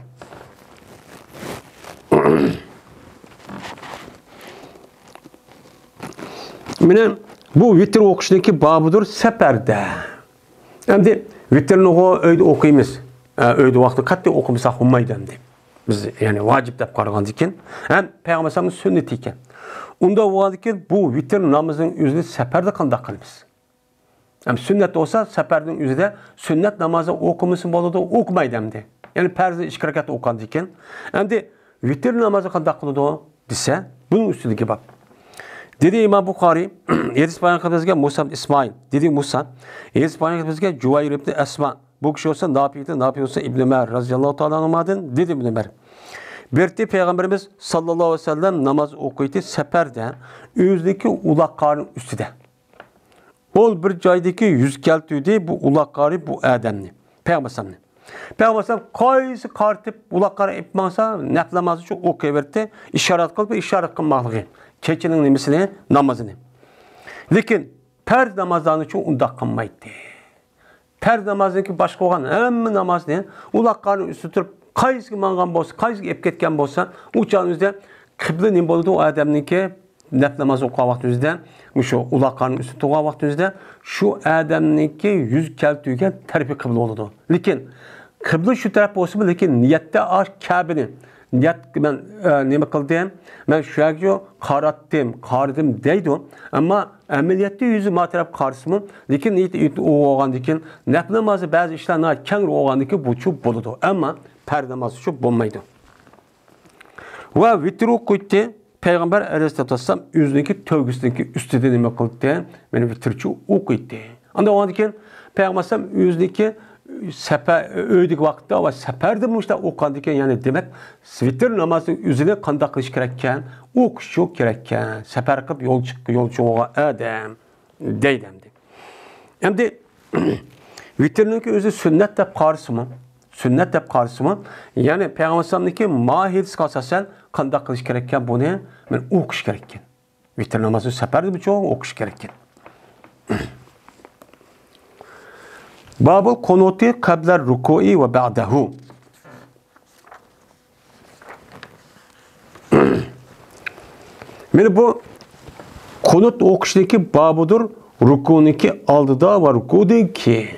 مانا بۇ ۋىتىر ئوقۇشنىڭكى بابىدۇر سەپەردە. ئەمدى ۋىتىرنىغۇ ئۆيدە ئوقۇيمىز. ئە، ئۆيدە ۋاقتى قەتئىي ئوقۇمىساق بولمايدۇ ئەمدى. بىز يەنى ۋاجىپ دەپ قارىغاندىكىن، ھەم پەيغەمبەر ئەلەيھىسسالامنىڭ سۈننىتى ئىكەن. ئۇنداق بولغاندىكىن بۇ ۋىتىر نامىزىنىڭ ئۆزىنى سەپەردە قانداق قىلىمىز؟ ھەم سۈننەت بولسا، سەپەردىن ئۆزىدە سۈننەت نامازى ئوقۇمىسا بولىدۇ، ئوقۇمايدۇ ئەمدى. يەنى پەرزنى ئىككى رەكەت ئوقۇغاندىكىن. ئەمدى ۋىتىر نامازى قانداق قىلىدۇ دېسە، بۇنىڭ ئۈستىدىكى باب. دېدى ئىمام بۇخارىي، ھەدىس بايان قىلىپ بىزگە مۇسا ئىبن ئىسمائىل. دېدى مۇسا، ھەدىس بايان قىلىپ بىزگە جۇۋەير ئىبن ئەسما. بۇ كىشى بولسا ناپىدىن، ناپىد بولسا ئىبن ئۆمەر رەزىياللاھۇ تائالا ئەنھۇمادىن، دېدى ئىبن ئۆمەر. بىرتى پەيغەمبىرىمىز ساللاللاھۇ ئەلەيھى ۋەسەللەم ناماز ئوقۇيتتى سەپەردە، ئۆزىنىڭكى ئۇلاق قارنى ئۈستىدە. ئول بىر جايدىكى يۈز كەلتۈردى بۇ ئۇلاق قارى بۇ ئادەمنى، پەيغەمبەر ئەلەيھىسسالامنى. پەيغەمبەر ئەلەيھىسسالام قايسى قارىتىپ ئۇلاق قارى ئېلىپ ماڭسا، نەپلى نامازى ئوقۇيۋەردى، ئىشارەت قىلىپ، ئىشارەت قىلماقلىقى، كېچىنىڭ نېمىسىنى، نامازىنى. لېكىن پەرز نامازلارنىچۇ ئۇنداق قىلمايتتى. پەرز نامازدىن كېيىن باشقا بولغان ھەممە نامازنى ئۇلاق قارنى ئۈستىدە تۇرۇپ، قايسىغا ماڭغان بولسا، قايسىغا ئېلىپ كەتكەن بولسا، ئۇ چاغنىڭ ئۆزىدە قىبلە نېمە بولىدۇ؟ ئۇ ئادەمنىڭكى نەپلى ناماز ئوقۇغان ۋاقتىنىڭ ئۆزىدە، مۇشۇ ئۇلاق قارنى ئۈستىدە تۇرغان ۋاقتىنىڭ ئۆزىدە شۇ ئادەمنىڭكى يۈز كەلتۈرگەن تەرىپى قىبلە بولىدۇ. لېكىن قىبلە شۇ تەرەپ بولسىمۇ، لېكىن نىيەتتە ئا كەبىنى، نىيەت مەن، ئە، نېمە قىلدىم؟ مەن شۇ يەرگە قاراتتىم، قارىدىم دەيدۇ. ئەمما ئەمەلىيەتتە يۈزى ما تەرەپ قارىسىمۇ، لېكىن نىيىتى ئۇ بولغاندىن كېيىن، نەپلى نامازى بەزى ئىشلار ناھايىتى كەڭرى بولغاندىن كېيىن بۇچۇ بولىدۇ. ئەمما پەرز نامازچۇ بولمايدۇ. ۋە ۋىتىر ئوقۇيتتى. پەيغەمبەر ئەلەيھىسسالاتۇ ۋەسسالام ئۆزىنىڭكى تۆگىسىنىڭكى ئۈستىدە نېمە قىلدى؟ مانا ۋىتىرچۇ ئوقۇيتتى. ئاندىن ئۇنىڭدىن كېيىن پەيغەمبەر ئەلەيھىسسالام ئۆزىنىڭكى سەپەر، ئۆيدىكى ۋاقىتتا ۋە سەپەردە مۇشۇنداق ئوقۇغاندىن كېيىن، يەنى دېمەك، ۋىتىر نامازنىڭ ئۆزىنى قانداق قىلىش كېرەككەن؟ ئوقۇشچۇ كېرەككەن. سەپەر قىلىپ يول چىق-، يول چوڭىغان ئادەم دەيدۇ ئەمدى. ئەمدى ۋىتىرنىڭكى ئۆزى سۈننەت دەپ قارىسىمۇ، سۈننەت دەپ قارىسىمۇ، يەنى پەيغەمبەر ئەلەيھىسسالامنىڭكى ما ھەدىسىگە ئاساسەن قانداق قىلىش كېرەككەن بۇنى؟ مانا ئوقۇش كېرەككەن. ۋىتىر نامازى سەپەردە بۇ چوڭ ئوقۇش كېرەككەن. بابۇل قۇنۇتى قەبلەر رۇكۇئى ۋە بەئدەھۇ. مانا بۇ قۇنۇت ئوقۇشنىڭكى بابىدۇر، رۇكۇنىڭكى ئالدىدا ۋە رۇكۇدىن كېيىن.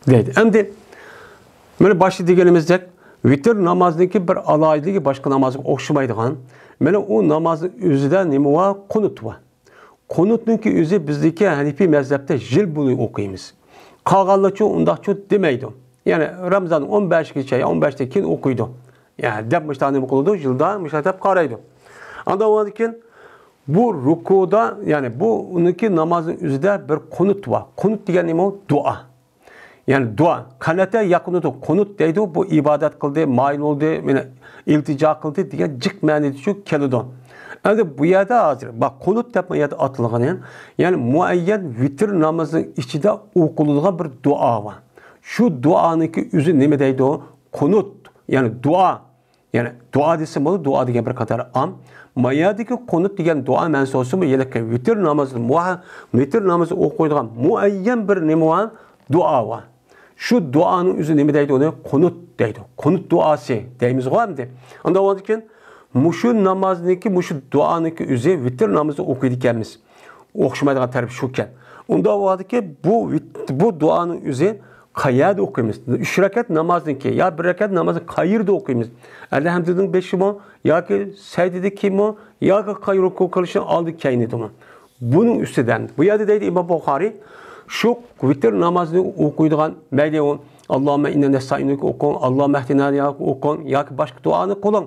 دەيدۇ. ئەمدى مانا باشتا دېگىنىمىزدەك، ۋىتىر نامازنىڭكى بىر ئالاھىدىلىكى باشقا نامازغا ئوخشىمايدىغان. مانا ئۇ نامازنىڭ ئۆزىدە نېمە بار؟ قۇنۇت بار. قۇنۇتنىڭكى ئۆزى بىزدىكى ھەنىپىي مەزھەپتە يىل بويى ئوقۇيمىز. قالغانلارچۇ ئۇنداقچۇ دېمەيدۇ. يەنى رامىزان ئون بەشكىچە يا ئون بەشتىن كېيىن ئوقۇيدۇ. يا دەپ مۇشۇنداق نېمە قىلىدۇ؟ يىلدا مۇشۇنداق دەپ قارايدۇ. ئاندىن ئۇنىڭدىن كېيىن بۇ رۇكۇدا، يەنى بۇ ئۇنىڭكى نامازنىڭ ئۆزىدە بىر قۇنۇت بار. قۇنۇت دېگەن نېمە ئۇ؟ دۇئا. يەنى دۇئا. قەنەتە يەقنۇتۇ، قۇنۇت دەيدۇ، بۇ ئىبادەت قىلدى، مايىل بولدى، مانا ئىلتىجا قىلدى دېگەن جىق مەنىدىچۇ كېلىدۇ. ئەمدى بۇ يەردە ھازىر، بۇ قۇنۇت دەپ بۇ يەردە ئاتالغىنى، يەنى مۇئەييەن ۋىتىر نامىزىنىڭ ئىچىدە ئوقۇلىدىغان بىر دۇئا بار. شۇ دۇئانىڭكى ئۆزى نېمە دەيدۇ؟ قۇنۇت، يەنى دۇئا. يەنى دۇئا دېسە بولىدۇ، دۇئا دېگەن بىر قاتار ئام. ما يەردىكى قۇنۇت دېگەن دۇئا مەنىسى بولسىمۇ، يەنە ۋىتىر نامىزى، مۇئە-، ۋىتىر نامىزى ئوقۇيدىغان مۇئەييەن بىر نېمە بار؟ دۇئا بار. شۇ دۇئانىڭ ئۆزى نېمە دەيدۇ ئۇنى؟ قۇنۇت دەيدۇ. قۇنۇت دۇئاسى دەيمىزغۇ ئەمدى. ئاندىن ئۇنىڭدىن كېيىن مۇشۇ نامازنىڭكى، مۇشۇ دۇئانىڭكى ئۆزى ۋىتىر نامىزى ئوقۇيدىكەنمىز. ئوخشىمايدىغان تەرىپى شۇكەن. ئۇنداق بولغاندىكى بۇ ۋىت-، بۇ دۇئانىڭ ئۆزى قەيەردە ئوقۇيمىز؟ ئۈچ رەكەت نامازنىڭكى يا بىر رەكەت نامازنى قەيەردە ئوقۇيمىز؟ ئەلھەمدۇنىڭ بېشىمۇ ياكى سەجدىدىكىمۇ ياكى قاي-، رۇكۇ قىلىشنىڭ ئالدى كەينىدىمۇ؟ بۇنىڭ ئۈستىدە، بۇ يەردە دەيدۇ ئىمام بۇخارىي، شۇ ۋىتىر نامازنى ئوقۇيدىغان، مەيلى ئۇ، ئاللاھۇممە ئىننا نەستەئىنۇكە ئوقۇڭ، ئاللاھۇممە ئەھدىنا ياكى ئوقۇڭ، ياكى باشقا دۇئانى قىلىڭ.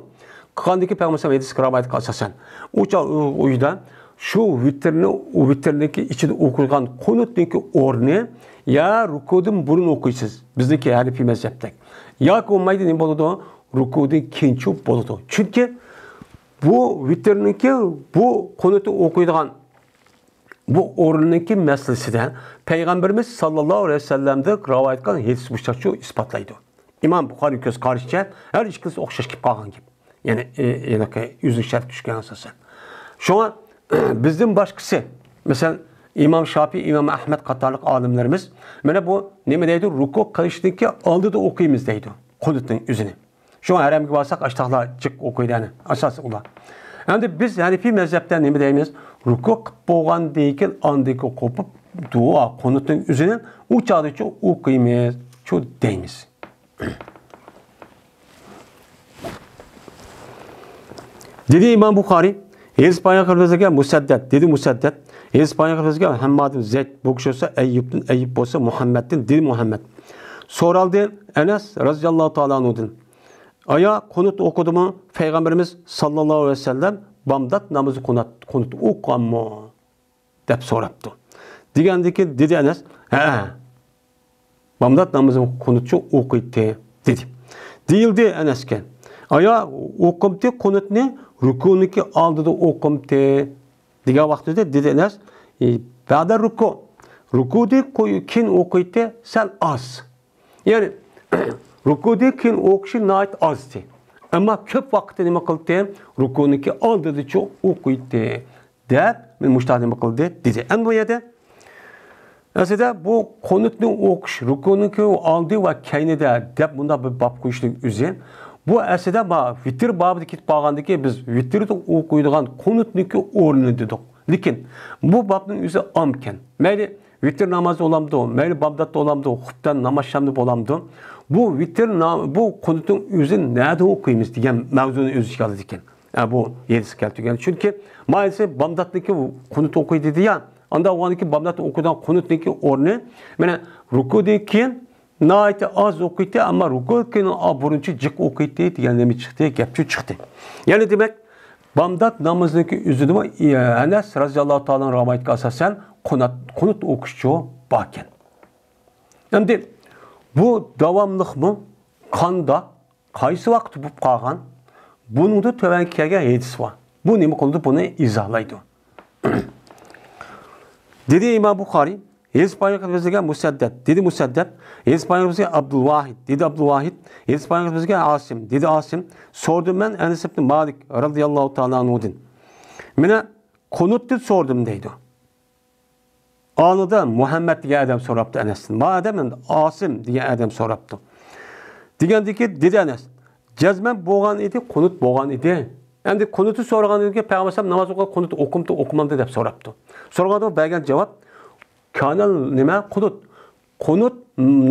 قىلغاندىكى پەيغەمبەر ھەدىسكە رىۋايەت قىلسا سەن. ئۇ چاغ ئۇ، ئۇ ئۆيدە شۇ ۋىتىرنى، ئۇ ۋىتىرنىڭكى ئىچىدە ئوقۇيدىغان قۇنۇتنىڭكى ئورنى يا رۇكۇدىن بۇرۇن ئوقۇيسىز. بىزنىڭكى ھەنىفىي مەزھەپتەك. ياكى بولمايدۇ، نېمە بولىدۇ؟ رۇكۇدىن كېيىنچە بولىدۇ. چۈنكى بۇ ۋىتىرنىڭكى، بۇ قۇنۇتنى ئوقۇيدىغان بۇ ئورۇننىڭكى مەسىلىسىدە پەيغەمبىرىمىز ساللاللاھۇ ئەلەيھى ۋەسەللەمدىن رىۋايەت قىلغان ھەدىس بۇ چاغچۇ ئىسپاتلايدۇ. ئىمام بۇخارىي كۆز قارىشىچە ھەر ئىككىلىسى ئوخشاش كېلىپ قالغان گەپ. يەنى، ئە، ھېلىقى ئۆزلۈك شەرتكە چۈشكەن ئاساسەن. شۇڭا بىزدىن باشقىسى، مەسىلەن، ئىمام شاپىي، ئىمام ئەھمەد قاتارلىق ئالىملىرىمىز مانا بۇ نېمە دەيدۇ؟ رۇكۇ قىلىشتىكى ئالدىدا ئوقۇيمىز دەيدۇ قۇنۇتنىڭ ئۆزىنى. شۇڭا ھەرەمگە بارساق ئاشتاقلار جىق ئوقۇيدۇ ئەنە، ئاساسىي ئۇلار. ئەمدى بىز ھەنىفىي مەزھەپتە نېمە دەيمىز؟ رۇكۇ قىلىپ بولغاندىن كېيىن ئاندىن كېيىن قوپۇپ دۇئا قۇنۇتنىڭ ئۆزىنى ئۇ چاغدىچۇ ئوقۇيمىز، شۇ دەيمىز. دېدى ئىمام بۇخارىي، ھەدىس بايان قىلىپ بىزگە مۇسەددەد، دېدى مۇسەددەد، ھەدىس بايان قىلىپ بىزگە ھەمماد بىن زەيد، بۇ كىشى بولسا ئەييۇبتىن، ئەييۇب بولسا مۇھەممەدتىن، دېدى مۇھەممەد. سورالدى ئەنەس رەزىياللاھۇ تائالا ئەنھۇدىن. ئايا قۇنۇت ئوقۇدىمۇ پەيغەمبىرىمىز ساللاللاھۇ ئەلەيھى ۋەسەللەم بامدات نامىزى قۇنات-، قۇنۇت ئوقۇغانمۇ؟ دەپ سوراپتۇ. دېگەندىكىن دېدى ئەنەس، ھەئە، بامدات نامىزى قۇنۇتچۇ ئوقۇيتتى، دېدى. دېيىلدى ئەنەسكە، ئايا ئوقۇمتى قۇنۇتنى رۇكۇنىڭكى ئالدىدا ئوقۇمتى؟ دېگەن ۋاقتىدا دېدى ئەنەس، ئى، بەدە رۇكۇ. رۇكۇدىن قوي-، كېيىن ئوقۇيتتى سەل ئاز. يەنى، رۇكۇدىن كېيىن ئوقۇشى ناھايىتى ئازدى. ئەمما كۆپ ۋاقىتتا نېمە قىلدى؟ رۇكۇنىڭكى ئالدىدىچۇ ئوقۇيتتى، دەپ، مېنى مۇشۇنداق نېمە قىلدى، دېدى. ئەمدى بۇ يەردە، ئەسلىدە بۇ قۇنۇتنى ئوقۇش، رۇكۇنىڭكى ئالدى ۋە كەينىدە، دەپ مۇنداق بىر باب قويۇشنىڭ ئۆزى، بۇ ئەسلىدە ما-، ۋىتىر بابىدا كېتىپ قالغاندىكى، بىز ۋىتىردا ئوقۇيدىغان قۇنۇتنىڭكى ئورنى دېدۇق. لېكىن بۇ بابنىڭ ئۆزى ئامكەن. مەيلى، ۋىتىر نامازى بولامدۇ، مەيلى بامداتتا بولامدۇ، خۇپتەن ناماز شامدا بولامدۇ، بۇ ۋىتىر نا-، بۇ قۇنۇتنىڭ ئۆزىنى نەدە ئوقۇيمىز دېگەن مەۋزۇنى ئۆز ئىچىگە ئالىدىكەن. ئە، بۇ ھەدىس كەلتۈرگەن. چۈنكى مايىسى بامداتنىكى قۇنۇت ئوقۇيدۇ دېدى يا، ئاندا ئۇنىڭكى بامداتتا ئوقۇيدىغان قۇنۇتنىڭكى ئورنى، مانا، رۇكۇدىن كېيىن ناھايىتى ئاز ئوقۇيتتى، ئەمما رۇكۇدىن كېيىن بۇرۇنچە جىق ئوقۇيتتى دېگەن نېمە چىقتى، گەپچۇ چىقتى. يەنى دېمەك، بامدات نامىزىنىڭكى ئۆزىدىمۇ، ئەنەس رەزىياللاھۇ تائالا رىۋايىتىگە ئاساسەن، قۇنۇت، قۇنۇت ئوقۇشچۇ باركەن. ئەمدى بۇ داۋاملىقمۇ؟ قانداق؟ قايسى ۋاقىتتا بولۇپ قالغان؟ بۇنىڭدا تۆۋەنكى كەلگەن ھەدىس بار. بۇ نېمە قىلىدۇ؟ بۇنى ئىزاھلايدۇ. دېدى ئىمام بۇخارىي، ھەدىس بايان قىلىپ بىزگە مۇسەددەد، دېدى مۇسەددەد، ھەدىس بايان قىلىپ بىزگە ئابدۇلۋاھىد، دېدى ئابدۇلۋاھىد، ھەدىس بايان قىلىپ بىزگە ئاسىم، دېدى ئاسىم. سورىدىم مەن ئەنەس ئىبن مالىك رەزىياللاھۇ تائالا ئەنھۇدىن. مانا قۇنۇتتىن سورىدىم دەيدۇ. ئانىدا مۇھەممەد دېگەن ئادەم سوراپتۇ ئەنەستىن. ما ئادەم ئەمدى ئاسىم دېگەن ئادەم سوراپتۇ. دېگەندىكى دېدى ئەنەس، جەزمەن بولغان ئىدى، قۇنۇت بولغان ئىدى. ئەمدى قۇنۇتى سورىغاندىن كېيىن پەيغەمبەر ئەلەيھىسسالام ناماز ئوقۇغان قۇنۇت ئوقۇمتۇ، ئوقۇمامدۇ دەپ سوراپتۇ. سورىغاندا بەرگەن جاۋاب، كانەل نېمە؟ قۇنۇت. قۇنۇت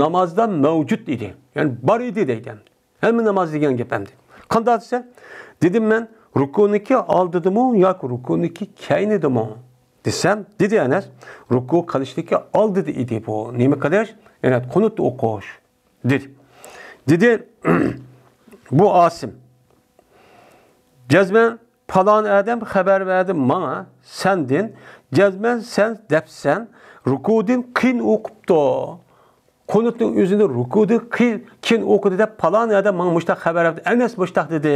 نامازدا مەۋجۇت ئىدى. يەنى بار ئىدى دەيدۇ ئەمدى. ھەممە ناماز دېگەن گەپ ئەمدى. قانداق دېسە، دېدىم مەن، رۇكۇنىڭكى ئالدىدىمۇ ياكى رۇكۇنىڭكى كەينىدىمۇ؟ دېسەم، دېدى ئەنەس، رۇكۇ قىلىشتىكى ئالدىدا ئىدى بۇ. نېمە قىلىش؟ يەنى قۇنۇت ئوقۇش، دېدى. دېدى، بۇ ئاسىم. جەزمەن پالان ئادەم خەۋەر بەردى ماڭا سەندىن، جەزمەن سەن دەپسەن، رۇكۇدىن قىيىن ئوقۇپتۇ. قۇنۇتنىڭ ئۆزىنى رۇكۇدىن قىيىن، كېيىن ئوقۇدى دەپ پالان ئادەم ماڭا مۇشتاق خەۋەر بەردى، ئەنەس مۇشتاق دېدى،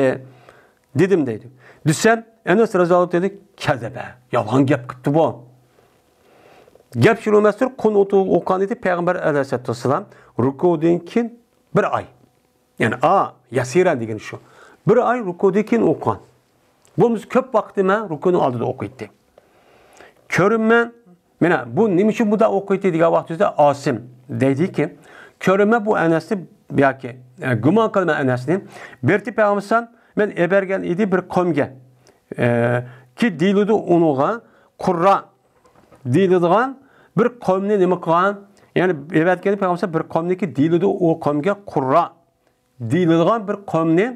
دېدىم دەيدۇ. دېسەم، ئەنەس رەزىياللاھۇ دېدى، كەزەبە، يالغان گەپ قىپتۇ بۇ. گەپ شۇ ئەمەستۇر، قۇنۇت ئوقۇغان ئىدى پەيغەمبەر ئەلەيھىسسالاتۇ ۋەسسالام رۇكۇدىن كېيىن بىر ئاي. يەنى ئا يەسىرەن دېگىنى شۇ. بىر ئاي رۇكۇدىن كېيىن ئوقۇغان. بولمىسا كۆپ ۋاقىتنى مەن رۇكۇنىڭ ئالدىدا ئوقۇيتتى. كۆرۈممەن، مانا بۇ نېمە ئۈچۈن بۇنداق ئوقۇيتتى دېگەن ۋاقتىمىزدا ئاسىم دەيدىكى، كۆرۈممەن بۇ ئەنەسنى ياكى، ئە، گۇمان قىلىمەن ئەنەسنى. بىرتى پەيغەمبەر مەن ئەبەرگەن ئىدى بىر قومگە. ئە، كى دېيىلىدۇ ئۇنىڭغا قۇررا دېيىلىدىغان بىر قومنى نېمە قىلغان؟ يەنى ئەۋەتكەن پەيغەمبەر بىر قومنىكى دېيىلىدۇ ئۇ قومگە قۇررا دېيىلىدىغان بىر قومنى،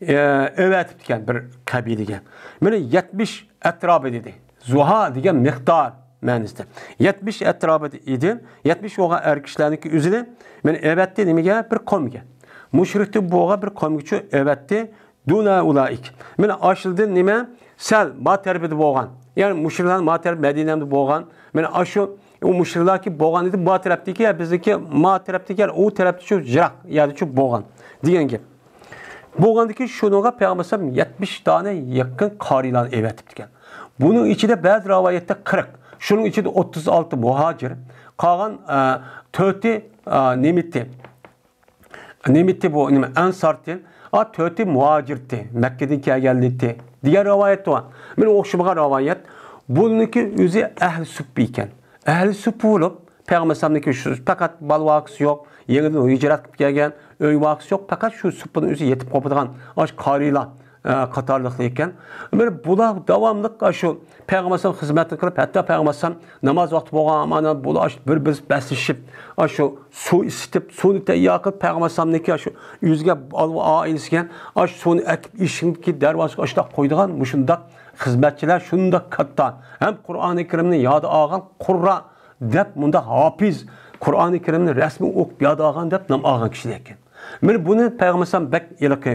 ئە، ئەۋەتىپتىكەن بىر قەبىلىگە. مانا يەتمىش ئەتراپى دېدى. زۇھا دېگەن مىقدار مەنىسىدە. يەتمىش ئەتراپى ئىدى. يەتمىش بولغان ئەر كىشىلەرنىڭكى ئۆزىنى مانا ئەۋەتتى نېمىگە؟ بىر قومگە. مۇشرىكتىن بولغان بىر قومگىچۇ ئەۋەتتى. دۇنە ئۇلائىك. مانا ئاشۇلدىن نېمە؟ سەل ما تەرىپىدە بولغان. يەنى مۇشرىكلار ما تەرىپى مەدىنەمدە بولغان. مانا ئاشۇ ئۇ مۇشرىكلاركى بولغان ئىدى، ما تەرەپتىكى، يا بىزنىڭكى ما تەرەپتىكى، يا ئۇ تەرەپتە شۇ يىراق يەردە شۇ بولغان دېگەن گەپ. بولغاندىكى شۇنىڭغا پەيغەمبەر ئەلەيھىسسالام يەتمىش دانە يېقىن قارىيلارنى ئەۋەتىپتىكەن. بۇنىڭ ئىچىدە بەزى رىۋايەتتە قىرىق، شۇنىڭ ئىچىدە ئوتتۇز ئالتە مۇھاجىر، قالغان، ئە، تۆتى، ئە، نېمىتى؟ نېمىتى بۇ، نېمە، ئەنسارتى، ئا، تۆتى مۇھاجىرتى، مەككىدىن كەلگەنلىتى دېگەن رىۋايەت بار. مانا ئوخشىمىغان رىۋايەت. بۇنىڭكى ئۆزى ئەھلى سۇپپا ئىكەن. ئەھلى سۇپپا بولۇپ، پەيغەمبەر ئەلەيھىسسالامنىڭكى شۇ پەقەت بالا ۋاقىسى يوق، يېڭىدىن ھىجرەت قىلىپ كەلگەن، ئۆي ۋاقىسى يوق، پەقەت شۇ سۇپپىنىڭ ئۆزى يېتىپ قوپىدىغان، ئاشۇ قارىيلار، ئە، قاتارلىقلار ئىكەن. مانا بۇلار داۋاملىق ئاشۇ پەيغەمبەر ئەلەيھىسسالام خىزمەتنى قىلىپ، ھەتتا پەيغەمبەر ئەلەيھىسسالام ناماز ۋاقتى بولغان مانا بۇلار ئاشۇ بىر-بىرسى بەسلىشىپ، ئاشۇ سۇ ئىسسىتىپ، سۇنى تەييار قىلىپ، پەيغەمبەر ئەلەيھىسسالامنىڭكى ئاشۇ ئۆزىگە، ئائىلىسىگە ئاشۇ سۇنى ئەكىپ ئىشىكنىڭكى دەرۋازىسىغا ئاشۇنداق قويىدىغان مۇشۇنداق خىزمەتچىلەر شۇنداق كاتتا، ھەم قۇرئانى كەرىمنى يادىغا ئالغان قۇررا دەپ مۇنداق ھاپىز، قۇرئانى كەرىمنى رەسمىي ئوقۇپ يادىغا ئالغان دەپ نام ئالغان كىشىلەر ئىكەن. مانا بۇنى پەيغەمبەر ئەلەيھىسسالام بەك ھېلىقى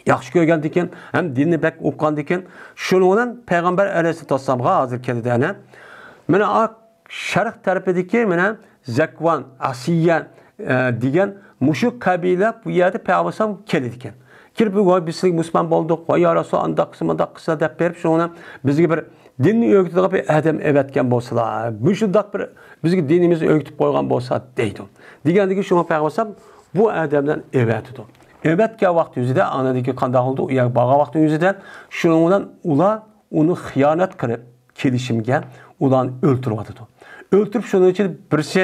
ياخشى كۆرگەنىكەن، ھەم دىننى بەك ئوقۇغاندىكەن. شۇنىڭ بىلەن پەيغەمبەر ئەلەيھىسسالاتۇ ۋەسسالامغا ھازىر كەلدى ئەنە. مانا ئا شەرق تەرىپىدىكى مانا زەكۋان، ئەسىيە، ئە، دېگەن مۇشۇ قەبىلە بۇ يەردە پەيغەمبەر ئەلەيھىسسالام كېلىدىكەن. كېلىپ، ۋاي، بىز سىلەرگە مۇسۇلمان بولدۇق، ۋاي، يا رەسۇل، ئانداق قىلسا، مۇنداق قىلسا دەپ بېرىپ، شۇنىڭ بىلەن بىزگە بىر دىننى ئۆگىتىدىغان بىر ئادەم ئەۋەتكەن بولسىلا، مۇشۇنداق بىر بىزگە دىنىمىزنى ئۆگىتىپ قويغان بولسا دەيدۇ. دېگەندىكىن شۇڭا پەيغەمبەر ئەلەيھىسسالام بۇ ئادەمدىن ئەۋەتىدۇ. ئەۋەتكەن ۋاقتى يۈزىدە، ئاندىن كېيىن قانداق بولدى؟ ئۇ يەرگە بارغان ۋاقتى يۈزىدە، شۇنىڭ بىلەن ئۇلار ئۇنى خىيانەت قىلىپ، كېلىشىمگە ئۇلارنى ئۆلتۈرۈۋاتىدۇ. ئۆلتۈرۈپ، شۇنىڭ ئىچىدە بىرسى،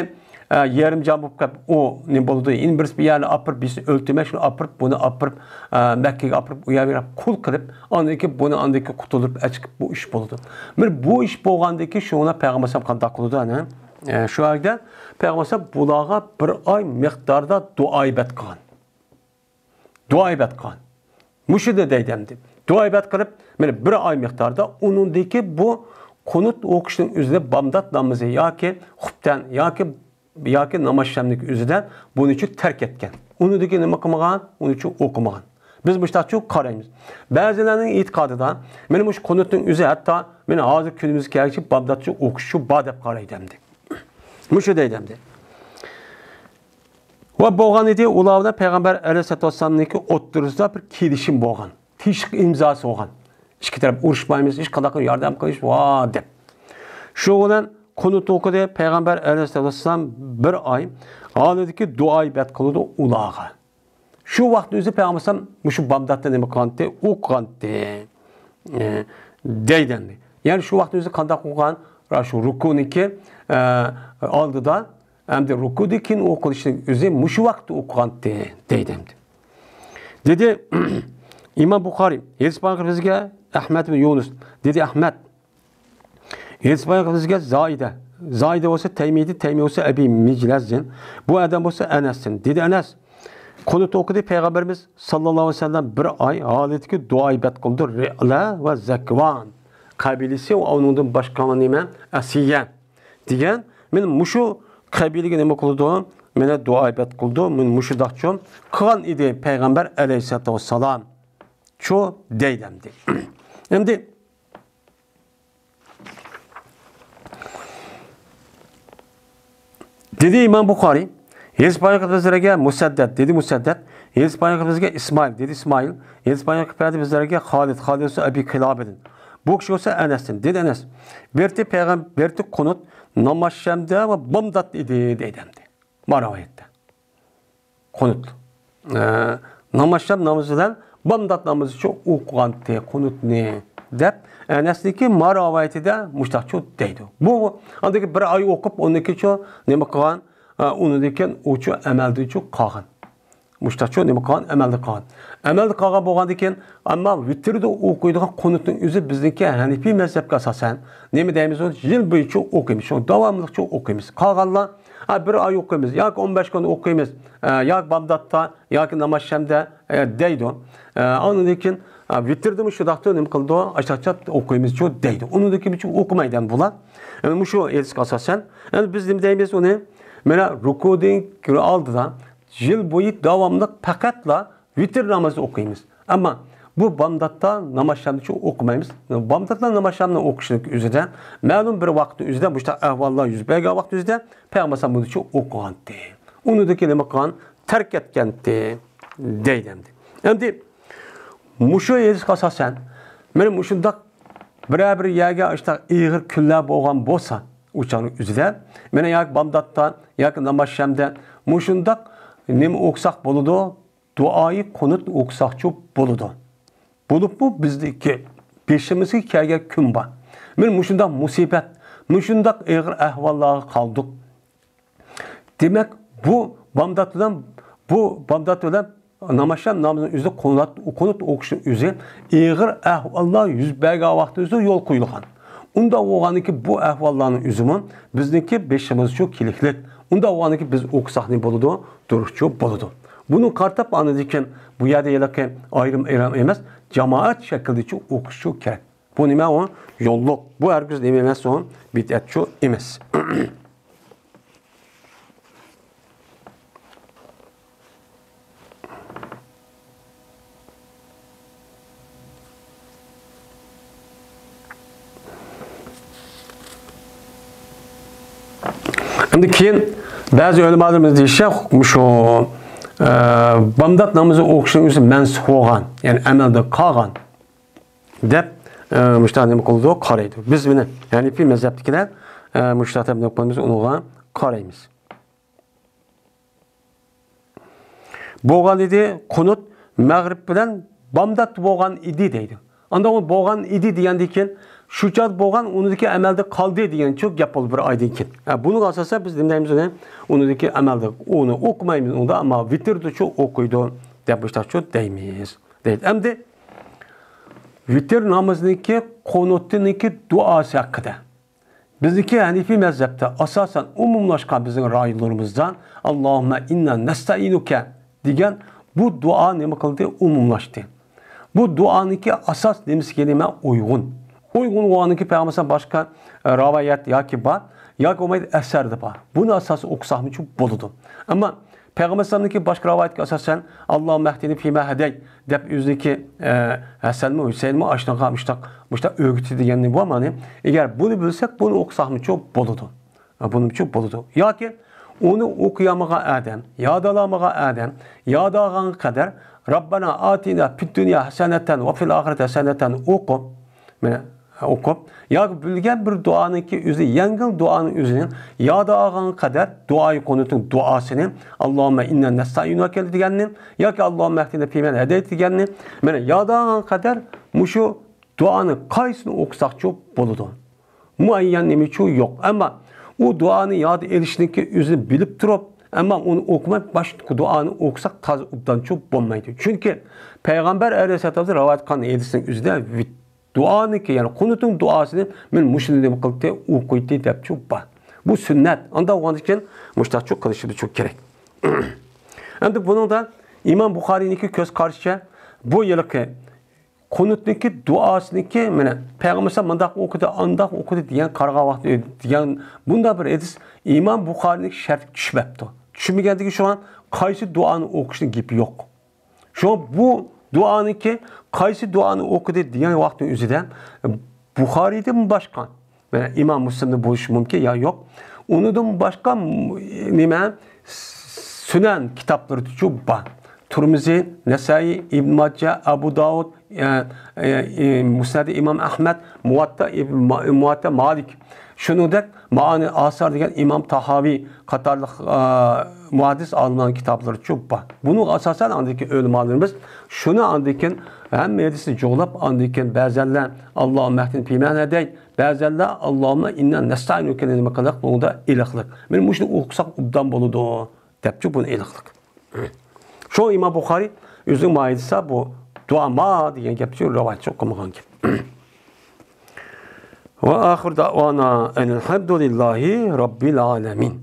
ئە، يېرىم جان بولۇپ قېلىپ، ئۇ نېمە بولىدۇ؟ يەنە بىرسى بىر يەرنى ئاپىرىپ، بىرسىنى ئۆلتۈرمەي، شۇنى ئاپىرىپ، بۇنى ئاپىرىپ، ئە، مەككىگە ئاپىرىپ، ئۇ يەرگە قۇل قىلىپ، ئاندىن كېيىن بۇنى ئاندىن كېيىن قۇتۇلدۇرۇپ ئەچىقىپ بۇ ئىش بولىدۇ. مانا بۇ ئىش بولغاندىن كېيىن شۇڭا پەيغەمبەر ئەلەيھىسسالام قانداق قىلىدۇ ئەنە؟ ئە، شۇ ھالدا پەيغەمبەر ئەلەيھىسسالام بۇلارغا بىر ئاي مىقداردا دۇئا ئىبادەت قىلغان. دۇئا ئىبادەت قىلغان. مۇشۇنى دەيدۇ ئەمدى. دۇئا ئىبادەت قىلىپ، مانا بىر ئاي مىقداردا ئۇنىڭدىكى بۇ قۇنۇت ئوقۇشنىڭ ئۆزىدە بامدات نامىزى ياكى خۇپتەن ياكى، ياكى ناماز شەمنىڭ ئۆزىدە بۇنى شۇ تەرك ئەتكەن. ئۇنىڭدىكى نېمە قىلمىغان؟ ئۇنى شۇ ئوقۇمىغان. بىز مۇشۇنداقچۇ قارايمىز. بەزىلەرنىڭ ئېتىقادىدا، مانا مۇشۇ قۇنۇتنىڭ ئۆزى ھەتتا مانا ھازىر كۈنىمىزگە كەلگۈچە بامداتچۇ ئوقۇشچۇ بار دەپ قارايدۇ ئەمدى. مۇشۇ دەيدۇ ئەمدى. ۋە بولغان ئىدى، ئۇلار بىلەن پەيغەمبەر ئەلەيھىسسالاتۇ ۋەسسالامنىڭكى ئوتتۇرىسىدا بىر كېلىشىم بولغان. تىنچلىق ئىمزاسى بولغان. ئىككى تەرەپ ئۇرۇشمايمىز، ھېچقانداق ياردەم قىلىش ۋا دەپ. شۇ بىلەن قۇنۇت ئوقۇدى. پەيغەمبەر ئەلەيھىسسالاتۇ ۋەسسالام بىر ئاي ھالىتىكى دۇئا ئىبادەت قىلىدۇ ئۇلارغا. شۇ ۋاقىتنىڭ ئۆزى پەيغەمبەر ئەلەيھىسسالام مۇشۇ بامداتتا نېمە قىلغانتى؟ ئوقۇغانتى. ئە، دەيدۇ ئەمدى. يەنى شۇ ۋاقىتنىڭ ئۆزى قانداق ئوقۇغان؟ شۇ رۇكۇنىڭكى، ئە، ئالدىدا ئەمدى رۇكۇدىن كېيىن ئوقۇلۇشىنىڭ ئۆزى مۇشۇ ۋاقىتتا ئوقۇغانتى دەيدۇ ئەمدى. دېدى ئىمام بۇخارىي، ھەدىس بايان بىزگە ئەھمەد بىن يۇنۇس. دېدى ئەھمەد، ھەدىس بايان بىزگە زايدە. زايدە بولسا تەيمىدىن، تەيمى بولسا ئەبى مىجلەزدىن. بۇ ئادەم بولسا ئەنەستىن. دېدى ئەنەس، قۇنۇت ئوقۇدى پەيغەمبىرىمىز ساللاللاھۇ ئەلەيھى ۋەسەللەم بىر ئاي ھالىتىكى دۇئا ئىبادەت قىلدى. رىئلە ۋە زەكۋان قەبىلىسى ۋە ئۇنىڭدىن باشقا نېمە؟ ئەسىيە. دېگەن، مانا مۇشۇ قەبىلىگە نېمە قىلىدۇ؟ مانا دۇئا ئىبادەت قىلىدۇ. مانا مۇشۇنداقچۇ قىلغان ئىدى پەيغەمبەر ئەلەيھىسسالاتۇ ۋەسسالام. چۇ دەيدۇ ئەمدى. ئەمدى دېدى ئىمام بۇخارىي، ھەدىس بايان قىلدى بىزلەرگە مۇسەددەد، دېدى مۇسەددەد، ھەدىس بايان قىلدى بىزلەرگە ئىسمائىل، دېدى ئىسمائىل، ھەدىس بايان قىلىپ بەردى بىزلەرگە خالىد، خالىد بولسا ئەبى قىلابىدىن. بۇ كىشى بولسا ئەنەستىن، دېدى ئەنەس. بىرتى پەيغەم-، بىرتى قۇنۇت ناماز شەمدە ۋە بامدات ئىدى، دەيدۇ ئەمدى. ما رىۋايەتتە. قۇنۇت. ئە، ناماز شەم نامىزى بىلەن بامدات نامىزىچۇ ئوقۇغانتى قۇنۇتنى دەپ، ئەنەسنىڭكى ما رىۋايىتىدە مۇشتاقچۇ دەيدۇ. بۇ، ئاندىن كېيىن بىر ئاي ئوقۇپ، ئۇنىڭكىچۇ نېمە قىلغان، ئە، ئۇنىڭدىن كېيىن ئۇچۇ ئەمەلدىنچۇ قالغان. مۇشتاقچۇ نېمە قىلغان، ئەمەلدە قالغان. ئەمەلدە قالغان بولغاندىن كېيىن، ئەمما ۋىتىردە ئوقۇيدىغان قۇنۇتنىڭ ئۆزى بىزنىڭكى ھەنىپىي مەزھەپكە ئاساسەن، نېمە دەيمىز، ئۇنى يىل بويىچۇ ئوقۇيمىز، شۇ داۋاملىقچۇ ئوقۇيمىز. قالغانلار، ھە، بىر ئاي ئوقۇيمىز ياكى ئون بەش كۈن ئوقۇيمىز، ئە، ياكى بامداتتا ياكى ناماز شەمدە، ئە، دەيدۇ. ئە، ئاندىن كېيىن، ئە، ۋىتىردىمۇ شۇنداقتۇ، نېمە قىلىدۇ، ئاشتاقچاپ ئوقۇيمىزچۇ دەيدۇ. ئۇنىڭدىن كېيىنچۇ ئوقۇمايدۇ ئەمدى بۇلار. ئەمدى مۇشۇ ھەدىسكە ئاساسەن، ئەمدى بىز نېمە دەيمىز ئۇنى؟ مانا رۇكۇدىن ئالدىدا يىل بويى داۋاملىق پەقەتلا ۋىتىر نامازنى ئوقۇيمىز. ئەمما بۇ بامداتتا ناماز شەمنى ئوقۇمايمىز. بامداتتا ناماز شەمنى ئوقۇشنىڭ ئۆزىدە مەلۇم بىر ۋاقىتنىڭ ئۆزىدە مۇشۇنداق ئەھۋاللار يۈز بەرگەن ۋاقىت ئۆزىدە پەيغەمبەر ئەلەيھىسسالام بۇنى ئوقۇغانتى. ئۇنىڭدىن كېيىن نېمە قىلغان؟ تەرك ئەتكەنتى دەيدۇ ئەمدى. ئەمدى مۇشۇ ھەدىسكە ئاساسەن، مانا مۇشۇنداق بىرەر بىر يەرگە ئاشۇنداق ئېغىر كۈنلەر بولغان بولسا، ئۇ چاغنىڭ ئۆزىدە، مانا ياكى بامداتتا ياكى ناماز شەمدە مۇشۇنداق نېمە ئوقۇساق بولىدۇ؟ دۇئائى قۇنۇت ئوقۇساقچۇ بولىدۇ. بولۇپمۇ بىزدىكى بېشىمىزغا كەلگەن كۈن بار. مانا مۇشۇنداق مۇسىبەت، مۇشۇنداق ئېغىر ئەھۋاللارغا قالدۇق. دېمەك، بۇ بامدات بىلەن، بۇ بامدات بىلەن ناماز شەم نامىزىنىڭ ئۆزى قۇنۇت، قۇنۇت ئوقۇشنىڭ ئۆزى ئېغىر ئەھۋاللار يۈز بەرگەن ۋاقتىمىزدا يول قويۇلغان. ئۇنداق بولغاندىكىن بۇ ئەھۋاللارنىڭ ئۆزىمۇ بىزنىڭكى بېشىمىزچۇ كېلىكلىك. ئۇنداق بولغاندىكىن بىز ئوقۇساقنى بولىدۇ، دۇرۇسچۇ بولىدۇ. بۇنى قارىتىپ ئاندىن كېيىن بۇ يەردە ھېلىقى ئايرىم ئايرىم ئەمەس، جامائەت شەكلىدىچۇ ئوقۇشچۇ كېرەك. بۇ نېمە ئۇ؟ يوللۇق. بۇ ھەرگىز نېمە ئەمەس ئۇ؟ بىدئەتچۇ ئەمەس. ئەمدى كېيىن بەزى ئۆلىمالىرىمىز دېيىشىچە، مۇشۇ، ئە، بامدات نامىزى ئوقۇشنىڭ ئۆزى مەنسۇخ بولغان، يەنى ئەمەلدىن قالغان دەپ، ئە، مۇشۇنداق نېمە قىلىدۇ، قارايدۇ. بىز بۇنى ھەنىپىي مەزھەپتىكىلەر، ئە، مۇشۇنداق دەپ نېمە قىلىمىز، ئۇنىڭغا قارايمىز. بولغان ئىدى، قۇنۇت مەغرىب بىلەن بامدات بولغان ئىدى دەيدۇ. ئاندا ئۇ بولغان ئىدى دېگەندىن كېيىن، شۇ چاغدا بولغان، ئۇنىڭدىكى ئەمەلدە قالدى دېگەنچۇ گەپ بولدى بىر ئايدىن كېيىن. ھە، بۇنىڭغا ئاساسەن بىز نېمە دەيمىز ئۇنى؟ ئۇنىڭدىكى ئەمەلدە، ئۇنى ئوقۇمايمىز ئۇندا، ئەمما ۋىتىردىچۇ ئوقۇيدۇ دەپ مۇشۇنداقچۇ دەيمىز. دەيدۇ. ئەمدى ۋىتىر نامىزىنىڭكى قۇنۇتىنىڭكى دۇئاسى ھەققىدە. بىزنىڭكى ھەنىفىي مەزھەپتە ئاساسەن ئومۇملاشقان بىزنىڭ رايونلىرىمىزدا «ئاللاھۇممە ئىننا نەستەئىنۇكە» دېگەن بۇ دۇئا نېمە قىلدى؟ ئومۇملاشتى. بۇ دۇئانىڭكى ئاساس نېمىسىگە نېمە؟ ئۇيغۇن. ئۇيغۇن بولغاندىكى پەيغەمبەر باشقا، ئە، رىۋايەت ياكى بار، ياكى بولمايدۇ ئەسەردە بار. بۇنى ئاساس ئوقۇساقمۇچۇ بولىدۇ. ئەمما پەيغەمبەر ئەلەيھىسسالامنىڭكى باشقا رىۋايەتكە ئاساسەن، «ئاللاھۇممە ئەھدىنى فىمە ھەدەيت» دەپ ئۆزىنىڭكى، ئە، ھەسەنمۇ، ھۈسەينمۇ ئاشۇنىڭغا مۇشتاق، مۇشتاق ئۆگىتى دېگەننى بۇ مانا. ئەگەر بۇنى بىلسەك، بۇنى ئوقۇساقمۇچۇ بولىدۇ. بۇنىمۇچۇ بولىدۇ. ياكى ئۇنى ئوقۇيالمىغان ئادەم، يادالامىغان ئادەم، يادالىغان قەدەر «رەببەنا ئاتىنا فىددۇنيا ھەسەنەتەن ۋە فىل ئاخىرەتى ھەسەنەتەن» ئوقۇپ، مانا، ئوقۇپ، ياكى بىلگەن بىر دۇئانىڭكى ئۆزى، يەڭگىل دۇئانىڭ ئۆزىنى يادالىغان قەدەر دۇئائى قۇنۇتنىڭ دۇئاسىنى، «ئاللاھۇممە ئىننا نەستەئىنۇكە» دېگەننى ياكى «ئاللاھۇممە ئەھدىنە فىمەن ھەدەيت» دېگەننى، مانا، يادالىغان قەدەر مۇشۇ دۇئانىڭ قايسىنى ئوقۇساقچۇ بولىدۇ. مۇئەييەن نېمىچۇ يوق. ئەمما ئۇ دۇئانى ياد ئېلىشنىڭكى ئۆزىنى بىلىپ تۇرۇپ، ئەمما ئۇنى ئوقۇماي باشقا دۇئانى ئوقۇساق تازا ئوبدانچۇ بولمايدۇ. چۈنكى پەيغەمبەر ئەلەيھىسسالام رىۋايەت قىلغان ھەدىسنىڭ ئۆزىدە ۋىت-، دۇئانىڭكى، يەنى قۇنۇتنىڭ دۇئاسىنى مەن مۇشۇنى نېمە قىلدى، ئوقۇيتتى دەپچۇ بار. بۇ سۈننەت. ئاندا بولغاندىكىن مۇشتاقچۇ قىلىشىدىچۇ كېرەك. ئەمدى بۇنىڭدا ئىمام بۇخارىينىڭكى كۆز قارىشىچە بۇ يىلقى قۇنۇتنىڭكى دۇئاسىنىڭكى، مانا، پەيغەمبەر مۇنداق ئوقۇدى، ئانداق ئوقۇدى دېگەن قارىغان ۋاقتى دېگەن بۇنداق بىر ھەدىس ئىمام بۇخارىينىڭكى شەرتىگە چۈشمەپتۇ. چۈشمىگەندىكىن شۇڭا قايسى دۇئانى ئوقۇشنىڭ گېپى يوق. شۇڭا بۇ دۇئانىڭكى، قايسى دۇئانى ئوقۇدى دېگەن ۋاقىتنىڭ ئۆزىدە بۇخارىيدىن باشقا، مانا ئىمام مۇسلىمدا بولۇشى مۇمكىن يا يوق، ئۇنىڭدىن باشقا نېمە، سۈنەن كىتابلىرىدىچۇ بار. تۇرمۇزى، نەسائىي، ئىبن ماجە، ئەبۇ داۋۇد، ئە، ئە، ئە، مۇسنەدى ئىمام ئەھمەد، مۇۋەتتا ئىبن ما-، مۇۋەتتا مالىك. شۇنىڭدەك مائانى ئاسار دېگەن ئىمام تاھاۋى قاتارلىق، ئە، مۇھەددىس ئالىملارنىڭ كىتابلىرىچۇ بار. بۇنىڭغا ئاساسەن ئاندىكى ئۆلىمالىرىمىز شۇنى ئاندىكىن ھەممە ھەدىسنى جۇغلاپ، ئاندىكىن بەزەنلەر ئاللاھۇممە ئەھدىنى فىمەن ھەدەيت، بەزەنلەر ئاللاھۇممە ئىننا نەستەئىنۇكە نېمە قىلىق، بۇنىڭدا ئېلىقلىق. مانا مۇشۇنى ئوقۇساق ئوبدان بولىدۇ، دەپچۇ بۇنى ئېلىقلىق. شۇ ئىمام بۇخارىي ئۆزىنىڭ ماھىيىتىسى بۇ دۇئا ما دېگەن گەپچۇ رىۋايەتچى قىلمىغان گەپ. ۋە ئاخىر دەئۋانا ئەنىلھەمدۇلىللاھى رەببىل ئالەمىن.